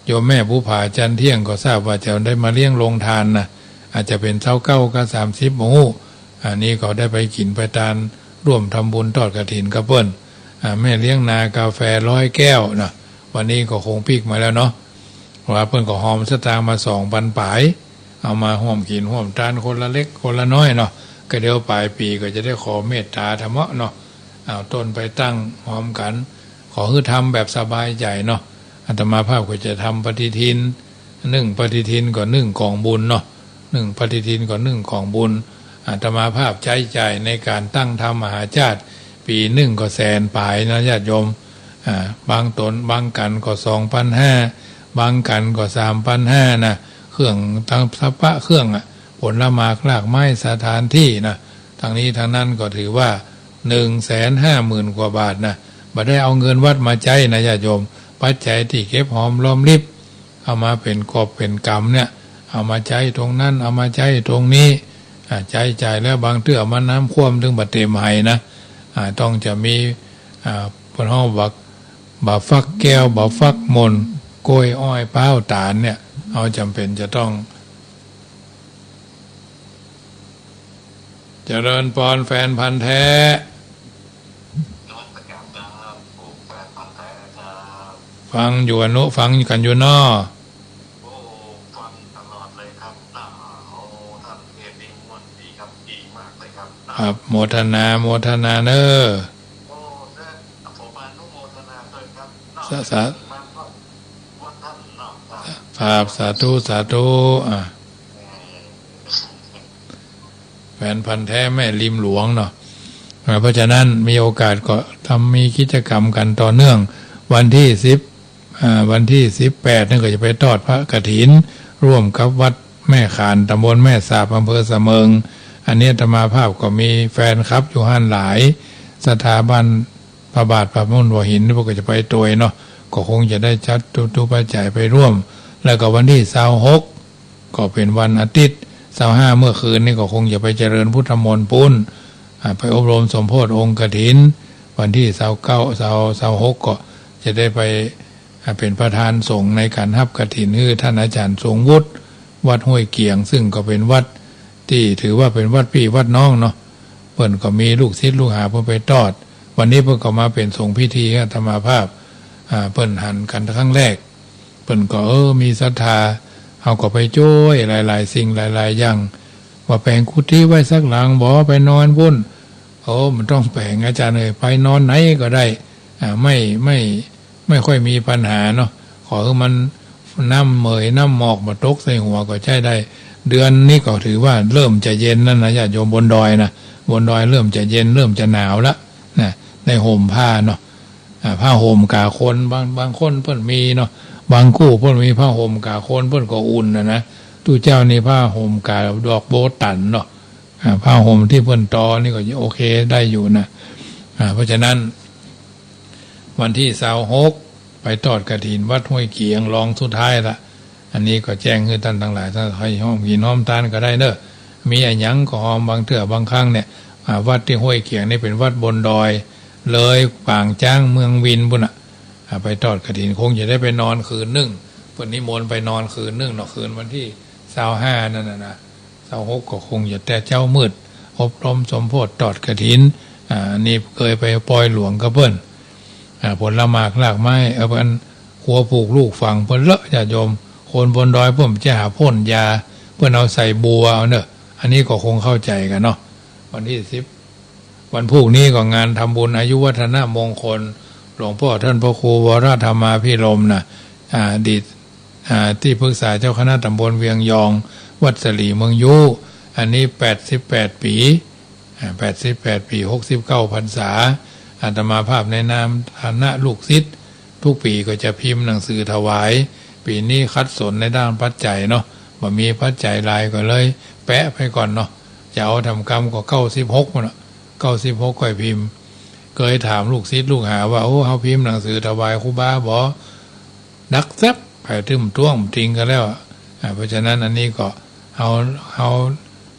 โยมแม่บุภาจันเที่ยงก็ทราบว่าจะได้มาเลี้ยงโฮงตานนะ อาจจะเป๋นซาวเก้ากับสามสิบ บ่ฮู้ อันนี้ก็ได้ไปกิ๋นไปตานร่วมทำบุญทอดกฐินกับเปิ้น อ่า แม่เลี้ยงนากาแฟร้อยแก้วนะ วันนี้ก็คงปิ๊กมาแล้วเนาะ ว่าเปิ้นก็หอมสตางค์มาสองปันป๋าย เอามาฮ่วมกิ๋นฮ่วมตานคนละเล็กคนละน้อยเนาะ ก็เดี๋ยวป๋ายปี๋ก็จะได้ขอเมตต๋าธรรมะเนาะ เอาต้นไปตั้งหอมกั๋น ขอหื้อทำแบบสบายใจ๋เนาะ อาตมาภาพก็จะทำปฏิทิน นึ่งปฏิทินก็นึ่งก๋องบุญเนาะ นึ่งปฏิทินก็นึ่งก๋องบุญ อาตมาภาพใจ๊จ่ายในก๋านตั้งธรรมมหาชาติ ปี๋นึ่งก็แสนป๋ายนะญาติโยม อ่า บางต๋นบางกั๋นก็สองปันห้า บางกั๋นก็สามปันห้านะ เครื่องตังสะปะเครื่องอะ ผลหมากรากไม้สถานตี้นะ ตังนี้ตังนั้นก็ถือว่า หนึ่งแสนห้าหมื่น กว่าบาทนะ บ่ได้เอาเงินวัดมาใจ๊นะญาติโยม ปัจจัยตี้เก็บหอมรอมริบ เอามาเป๋นกอบเป๋นกำเนี่ย เอามาใจ๊ตรงนั้น เอามาใจ๊ตรงนี้ อ่า ใจ๊จ่ายแล้วบางเตื้อมาน้ำคว่ำเถิงบ่เต๋มไหนะ อ่า ต้องจะมี อ่า เปิ้นฮ้องว่า บ่าฟักแก้ว บ่าฟักมนต์ กล้วยอ้อยป๊าวต๋าลเนี่ย เอาจ๋ำเป๋นจะต้อง เจริญปอนแฟนพันธุ์แท้ นมัสการครับ ผมแฟนพันธุ์แท้ครับ ฟังอยู่อนุ ฟังกั๋นอยู่เนาะ โอ้ ฟังตลอดเลยครับ โอ้ ท่านเทศน์นี่ม่วนดีครับ ดีมากเลยครับ ครับ โมทนา โมทนาเน่อ โอ้ ผมอนุโมทนาด้วยครับ สา สา ครับ สาธุ สาธุ อ่า แฟนพันธุ์แท้แม่ริมหลวงเนาะ อ่า เพราะฉะนั้นมีโอกาสก็ทำ มีกิจกรรมกั๋นต่อเนื่อง วันตี้สิบ อ่า วันตี้สิบแปดนี่ก็จะไปทอดพระกฐิน ร่วมกับวัดแม่ขาน ตำบลแม่สาบ อำเภอสะเมิง อันนี้อาตมาภาพก็มีแฟนคลับอยู่หั้นหลาย ศรัทธาบ้าน พระบาทพระมุนหัวหิน พวกก็จะไปตวยเนาะ ก็คงจะได้จัดตู้ปัจจัยไปร่วม แล้วก็วันตี้ซาวหก ก็เป๋นวันอาทิตย์ ซาวห้า เมื่อคืนนี้ก็คงจะไปเจริญพุทธมนต์ปู๊น อ่า ไปอบรมสมโภชองค์กฐิน วันตี้ซาวเก้า ซาว ซาวหก ก็จะได้ไป อ่า เป๋นประธานสงฆ์ในก๋านฮับกฐินหื้อท่านอาจ๋ารย์ทรงวุฒิ วัดห้วยเกียง ซึ่งก็เป๋นวัด ตี้ถือว่าเป๋นวัดปี้วัดน้องเนาะ เปิ้นก็มีลูกศิษย์ลูกหาเปิ้นไปตอด วันนี้เปิ้นก็มาเป๋นสงฆ์พิธีอาตมาภาพ อ่า เปิ้นหันกั๋นครั้งแรก เปิ้นก็ เออ มีศรัทธา เฮาก็ไปจ้วยหลายๆ สิ่งหลายๆ อย่าง ว่าแป๋งกุฏิไว้สักหลังบ่ ไปนอนปุ้น โอ้ บ่ต้องแป๋ง อาจ๋ารย์เอ๋ย ไปนอนไหนก็ได้ อ่า ไม่ ไม่ ไม่ค่อยมีปัญหาเนาะ ขอหื้อมันน้ำเหมยน้ำหมอกบ่ตกใส่หัวก็ใจ๊ได้ เดือนนี้ก็ถือว่าเริ่มจะเย็นแล้วนะ ญาติโยมบนดอยนะ บนดอยเริ่มจะเย็น เริ่มจะหนาวละนะ ได้ห่มผ้าเนาะ อ่า ผ้าห่มก๋าคน บาง บางคนเปิ้นมีเนาะ บางกู้เปิ้นมีผ้าห่มก๋าคน เปิ้นก็อุ่นน่ะนะ ตุ๊เจ้านี่ผ้าห่มก๋าดอกโบตันเนาะ อ่า ผ้าห่มตี้เปิ้นตอนี่ก็โอเคได้อยู่นะ อ่า เพราะฉะนั้น วันตี้ซาวหก ไปตอดกฐินวัดห้วยเกียง รองสุดท้ายละ อันนี้ก็แจ้งหื้อต้านตังหลาย ต้านใค่ฮ้อมกิ๋นฮ้อมตานก็ได้เน้อ มีอะหยังก็ฮ้อม บางเตื้อบางครั้งเนี่ย อ่า วัดตี้ห้วยเกียงนี่เป๋นวัดบนดอย เลยปางจ๊างเมืองวินปุ้นน่ะ อ่า ไปตอดกฐินคงจะได้ไปนอนคืนนึ่ง เปิ้นนิมนต์ไปนอนคืนนึ่งเนาะ คืนวันตี้ซาวห้านั่นน่ะนะ ซาวหกก็คงจะแต่เจ๊ามืด อบรมสมโภชตอดกฐิน อ่า นี่เกยไปปอยหลวงกับเปิ้น อ่า ผลหมากรากไม้ เอาอันครัวผูกลูกฝังเปิ้นเลอะ ญาติโยม คนบนดอยเปิ้นจะหาพ่นยา เปิ้นเอาใส่บัวเอาเน้อ อันนี้ก็คงเข้าใจ๋กั๋นเนาะ วันตี้สิบ วันพูกนี้ก็งานทำบุญอายุวัฒนมงคล หลวงป้อต้านพระครูวรธรรมาภิรมย์นะ อ่า อดีต อ่า ตี้ปรึกษาเจ้าคณะต๋ำบลเวียงยอง วัดสลีเมืองยู้ อันนี้แปดสิบแปดปี๋ อ่า แปดสิบแปดปี๋ หกสิบเก้าพรรษา อาตมาภาพในนามฐานะลูกศิษย์ ทุกปี๋ก็จะพิมพ์หนังสือถวาย ปี๋นี้ขัดสนในด้านปัจจัยเนาะ บ่มีปัจจัยหลายก็เลยแปะไปก่อนเนาะ จะเอาทำกำก็เก้าสิบหกนั่นเนาะ เก้าสิบหกค่อยพิมพ์ เกยถามลูกศิษย์ลูกหาว่า โอ้ เฮาพิมพ์หนังสือถวายครูบาบ่ ดักแซบ ใผตึมต้วงติงกั๋นแล้วอะ อ่า เพราะฉะนั้นอันนี้ก็เฮา เฮา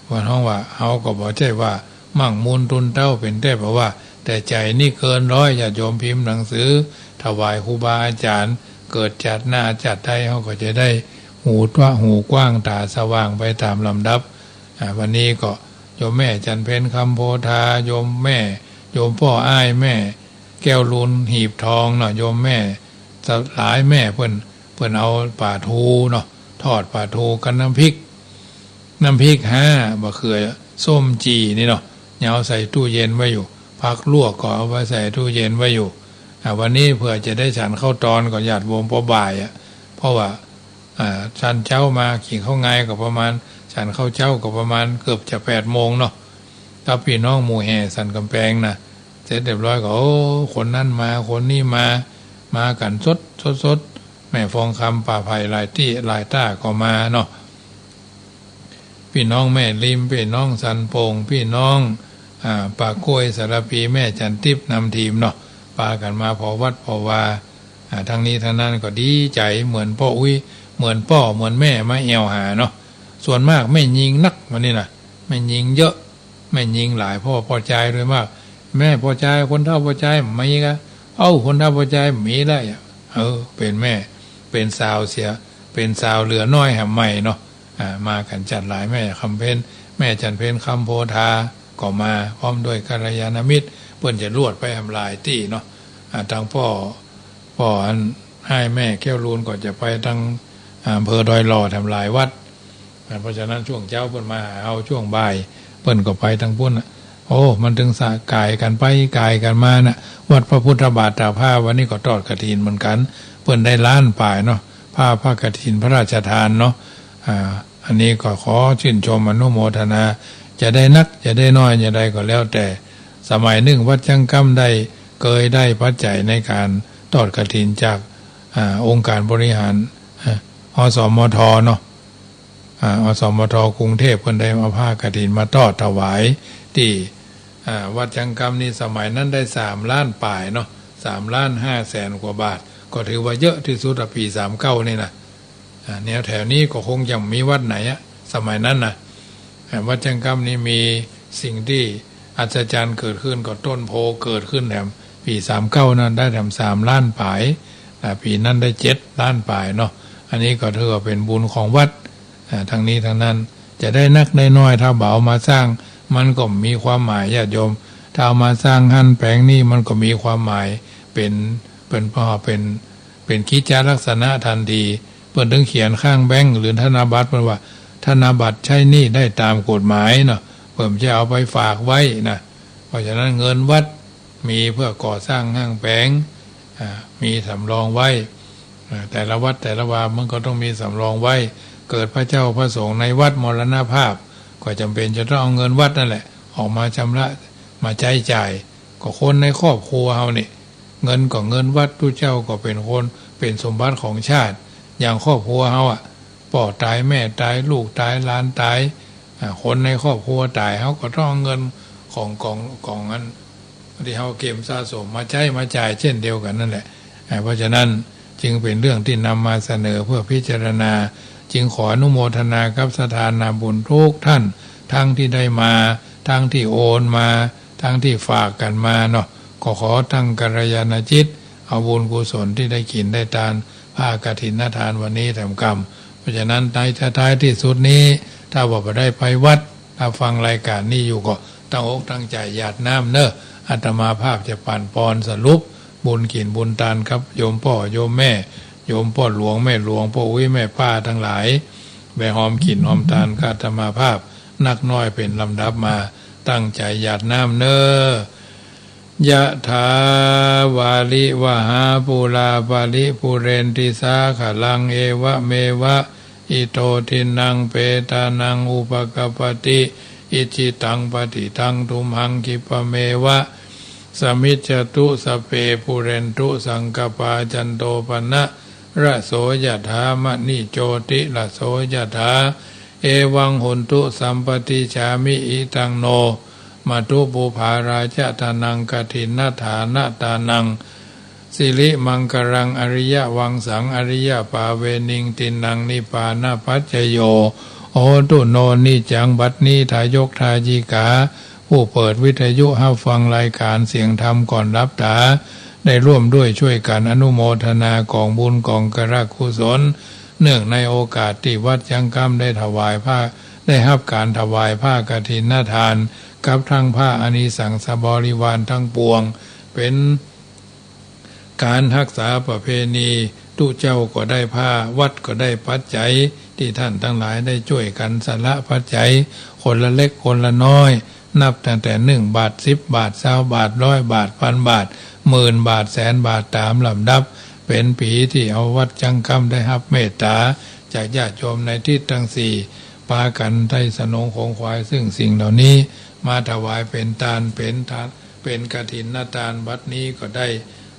ว่าฮ้องว่า เฮาก็บ่ใจ้ว่ามั่งมูลตุนเต๊าเป๋นแต๊ เพราะว่า แต่ใจ๋นี่เกินร้อย ญาติโยมพิมพ์หนังสือถวายครูบาอาจ๋ารย์ เกิดจาติหน้าจาติใดเฮาก็จะได้หูตั้ว หูกว้างต๋าสว่างไปต๋ามลำดับ อ่า วันนี้ก็โยมแม่จันเพ็ญ คำโพธา โยมแม่ โยมป้ออ้ายแม่ แก้วลูนหีบทองเนาะ โยมแม่ หลายแม่เปิ้น เปิ้นเอาป๋าทูเนาะ ทอดป๋าทูกับน้ำพริก น้ำพริกฮา บ่าเขือส้มจี่นี่เนาะ ยังเอาใส่ตู้เย็นไว้อยู่ ผักลวกก็เอาไว้ใส่ตู้เย็นไว้อยู่ อ่า วันนี้เผื่อจะได้ฉันข้าวตอนก็ญาติโยมปอบ่ายอะ เพราะว่า อ่า ฉันเจ๊ามากิ๋นข้าวงายก็ประมาณ ฉันข้าวเจ๊าก็ประมาณเกือบจะแปดโมงเนาะ กับปี้น้องหมู่แห่สันก๋ำแปงนะ เสร็จเรียบร้อยก็ โอ้ คนนั้นมา คนนี้มา มากั๋นสด สด สด แม่ฟองคำ ป่าไผ่ หลายตี้หลายต้าก็มาเนาะ ปี้น้องแม่ริม ปี้น้องสันโป่ง ปี้น้อง อ่า ป่าโก้ย สารภี แม่จันติ๊บ นำทีมเนาะ ปากั๋นมาผ่อวัดผ่อวา อ่า ทั้งนี้ทั้งนั้นก็ดีใจ๋ เหมือนป้ออุ๊ย เหมือนป้อเหมือนแม่มาแอ่วหาเนาะ ส่วนมากแม่ญิงนักวันนี้นะ แม่ญิงเยอะ แม่ญิงหลาย ป้อ ป้อจายโดยมาก แม่ป้อจาย คนเฒ่าป้อจายบ่มีกะ เอ้า คนเฒ่าป้อจายบ่มีแล้วอะ เออ เป๋นแม่ เป๋นสาวเสีย เป๋นสาวเหลือน้อยแหมใหม่เนาะ อ่า มากั๋นจัดหลาย แม่คำเพ็ญ แม่จันเพ็ญ คำโพธา ก็มาพร้อมด้วยกัลยาณมิตร เปิ้นจะลวดไปแหมหลายตี้เนาะ อ่า ตังป้อ ป้ออันอ้ายแม่แก้วลูนก็จะไปตัง อ่า อำเภอดอยหล่อแถมหลายวัด อ่า เพราะฉะนั้นช่วงเจ๊าเปิ้นมาหาเฮา ช่วงบ่ายเปิ้นก็ไปตังปุ้นน่ะ โอ้ มันตึงสะก๋ายกั๋นไปก๋ายกั๋นมาน่ะ วัดพระพุทธบาทตากผ้าวันนี้ก็ตอดกฐินเหมือนกั๋น เปิ้นได้ล้านป๋ายเนาะ ผ้า ผ้ากฐินพระราชทานเนาะ อ่า อันนี้ก็ขอชื่นชมอนุโมทนา จะได้นักจะได้น้อยจะใดก็แล้วแต่ สมัยนึ่งวัดจังกำได้ เกยได้ปัจจัยในก๋านตอดกฐินจาก อ่า องค์การบริหาร อ่า อสมท เนาะ อ่า อสมท กรุงเทพฯ เปิ้นได้เอาผ้ากฐินมาตอดถวายตี้ อ่า วัดจังกำนี่สมัยนั้นได้สามล้านป๋ายเนาะ สามล้านห้าแสนกว่าบาท ก็ถือว่าเยอะตี้สุดอะ ปี๋สามเก้านี่นะ อ่า แนวแถวนี้ก็คงจะบ่มีวัดไหนอะ สมัยนั้นนะ อ่า วัดจังกำนี่มีสิ่งตี้อัศจรรย์เกิดขึ้น ก็ต้นโพธิ์เกิดขึ้นแถม ปี๋สามเก้านั้นได้แถมสามล้านป๋าย อ่า ปี๋นั้นได้เจ็ดล้านป๋ายเนาะ อันนี้ก็ถือว่าเป๋นบุญของวัด อ่า ทั้งนี้ทั้งนั้น จะได้นักได้น้อย ถ้าบ่เอามาสร้าง มันก็มีความหมาย ญาติโยม ถ้าเอามาสร้างหั้นแป๋งนี่ มันก็มีความหมาย เป๋น เป๋น เป๋น เป๋นกิจจลักษณะทันที เปิ้นถึงเขียนข้างแบงก์หรือธนบัตร เปิ้นว่า ธนบัตรใช้หนี้ได้ตามกฎหมายเนาะ เปิ้นจะเอาไปฝากไว้นะ เพราะฉะนั้นเงินวัดมีเพื่อก่อสร้างห้างแป๋ง อ่า มีสำรองไว้ อ่า แต่ละวัดแต่ละวามันก็ต้องมีสำรองไว้ เกิดพระเจ้าพระสงฆ์ในวัดมรณภาพ ก็จำเป็นจะต้องเอาเงินวัดนั่นแหละ ออกมาชำระ มาใจ๊จ่าย ก็คนในครอบครัวเฮานี่ เงินก็เงินวัด ตุ๊เจ้าก็เป๋นคน เป๋นสมบัติของชาติ อย่างครอบครัวเฮาอะ ป้อต๋าย แม่ต๋าย ลูกต๋าย หลานต๋าย อ่า คนในครอบครัวต๋าย เฮาก็ต้องเอาเงินของ ของ ของอันตี้เฮาเก็บสะสมมาใจ๊มาจ่ายเช่นเดียวกั๋นนั่นแหละ อ่า เพราะฉะนั้นจึงเป๋นเรื่องตี้นำมาเสนอเพื่อพิจารณา จึงขออนุโมทนากับศรัทธานาบุญทุกท่าน ทั้งตี้ได้มา ทั้งตี้โอนมา ทั้งตี้ฝากกั๋นมาเนาะ ก็ขอตั้งกัลยาณจิต เอาบุญกุศลตี้ได้กิ๋นได้ตาน ผ้ากฐินทานวันนี้แถมกำ เพราะฉะนั้นในท้ายตี้สุดนี้ ถ้าว่าบ่ได้ไปวัด ถ้าฟังรายก๋านนี้อยู่ก็ตั้งอกตั้งใจ๋หยาดน้ำเน่อ อาตมาภาพจะปั๋นปอนสรุป บุญกิ๋นบุญตานกับโยมป้อโยมแม่ โยมป้อหลวงแม่หลวง ป้ออุ๊ยแม่ป้าตังหลาย แบ่ฮอมกิ๋นฮอมตานกับอาตมาภาพ นักน้อยเป๋นลำดับมา ตั้งใจ๋หยาดน้ำเน่อ ยะถา วาริวหา ปูรา ปะริปูเรนติ สาคะลัง เอวะเมวะ อิโต ทินนัง เปตานัง อุปะกัปปะติ อิจฉิตัง ปะฏิตัง ตุมหัง ขิปปะเมวะ สะมิชฌะตุ สัพเพ ปูเรนตุ สังกัปปา จันโต ปะนะ ระโส ยะถา มะณิ โจติระโส ยะถา เอวัง โหนตุ สัมปะติชฌามิ อิทัง โน มะตุ ปุพพา ราชะ ทานัง กฐินนะ ทานะ ตานัง สิริมังคะลัง อริยะวังสัง อริยะปาเวนิง ตินนัง นิพพานะปัจจโย โหตุ โน นิจจัง บัดนี้ ทายกทายิกา ผู้เปิดวิทยุฮับฟังรายก๋านเสียงธรรมก่อนหลับต๋า ได้ร่วมด้วยช่วยกั๋นอนุโมทนากองบุญกองกระกุศล เนื่องในโอกาสตี้วัดจังกำได้ถวายผ้า ได้ฮับก๋านถวายผ้ากฐินทาน กับทั้งผ้าอานิสังสบริวารทั้งปวง เป๋น ก๋านฮักษาประเพณี ตุ๊เจ้าก็ได้ผ้า วัดก็ได้ปัจจัย ตี้ท่านตังหลายได้จ้วยกั๋นสละปัจจัย คนละเล็กคนละน้อย นับตั้งแต่นึ่งบาท สิบบาท ซาวบาท ร้อยบาท ปันบาท หมื่นบาท แสนบาท ต๋ามลำดับ เป๋นปี๋ตี้เอาวัดจังกำได้ฮับเมตต๋า จากญาติโยมในทิศตังสี่ ปากั๋นได้สนองขงขวายซึ่งสิ่งเหล่านี้ มาถวายเป๋นตาน เป๋นทาน เป๋นกฐินทาน บัดนี้ก็ได้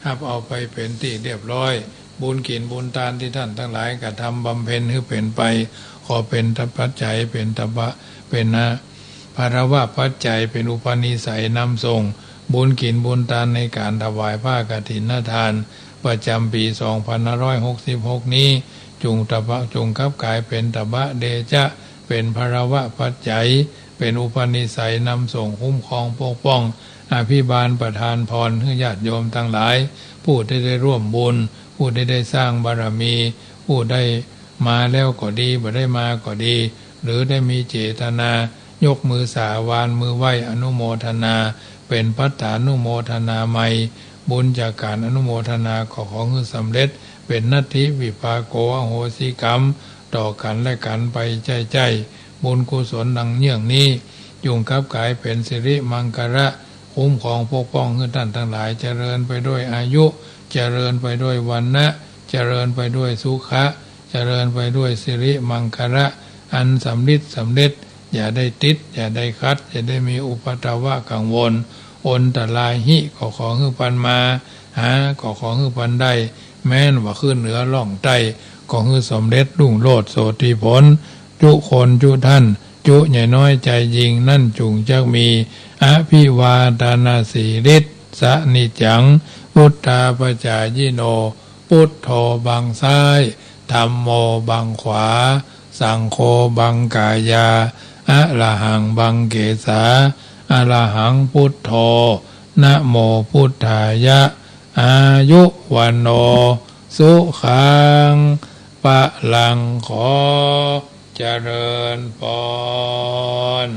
ฮับเอาไปเป๋นตี้เรียบร้อย บุญกิ๋นบุญตานตี้ท่านตังหลายกระทำบำเพ็ญหื้อเป๋นไป ขอเป๋นปัจจัย เป๋นตบะ เป๋นนะ ภะระวะปัจจัย เป๋นอุปนิสัยนำส่ง บุญกิ๋นบุญตานในก๋านถวายผ้ากฐินทาน ประจ๋ำปี๋สองพันห้าร้อยหกสิบหกนี้ จุ่งตบะ จุ่งกลับก๋ายเป๋นตบะเดชะ เป๋นภะระวะปัจจัย เป๋นอุปนิสัยนำส่ง คุ้มครองปกป้อง อภิบาลประทานพรหื้อญาติโยมตังหลาย ผู้ตี้ได้ร่วมบุญ ผู้ตี้ได้สร้างบารมี ผู้ได้มาแล้วก็ดี บ่ได้มาก็ดี หรือได้มีเจตนายกมือสา วานมือไหว้อนุโมทนา เป๋นภัตตานุโมทนาไมย บุญจากก๋านอนุโมทนาก็ขอหื้อสำเร็จ เป๋นนัตถิวิปาโก อโหสิกรรม ต่อกั๋นและกั๋นไปใจ้ๆ บุญกุศลดังเยื่องนี้ จุ่งกลับก๋ายเป๋นสิริมังคละ คุ้มครองปกป้องหื้อท่านตังหลาย เจริญไปด้วยอายุ เจริญไปด้วยวรรณะ เจริญไปด้วยสุขะ เจริญไปด้วยสิริมังคละ อันสำริดสำเร็จ อย่าได้ติด อย่าได้ขัด อย่าได้มีอุปัทวะกังวล อันตรายหิ ก็ขอหื้อปันมา หา ก็ขอหื้อปันได้ แม้นว่าขึ้นเหนือล่องใต้ ก็หื้อสำเร็จรุ่งโรจน์โสติผล จุคนจุท่าน จุใหญ่น้อยใจ๋ยิ่ง นั้นจุ่งจักมี อภิวาทนสีลิสสะนิจจัง วุฑฒาปจายิโน พุทโธบังซ้าย ธัมโมบังขวา สังโฆบังกายา อะระหังบังเกสา อะระหังพุทโธ นะโมพุทธายะ อายุวัณโณ สุขัง พลัง ขอ เจริญปอน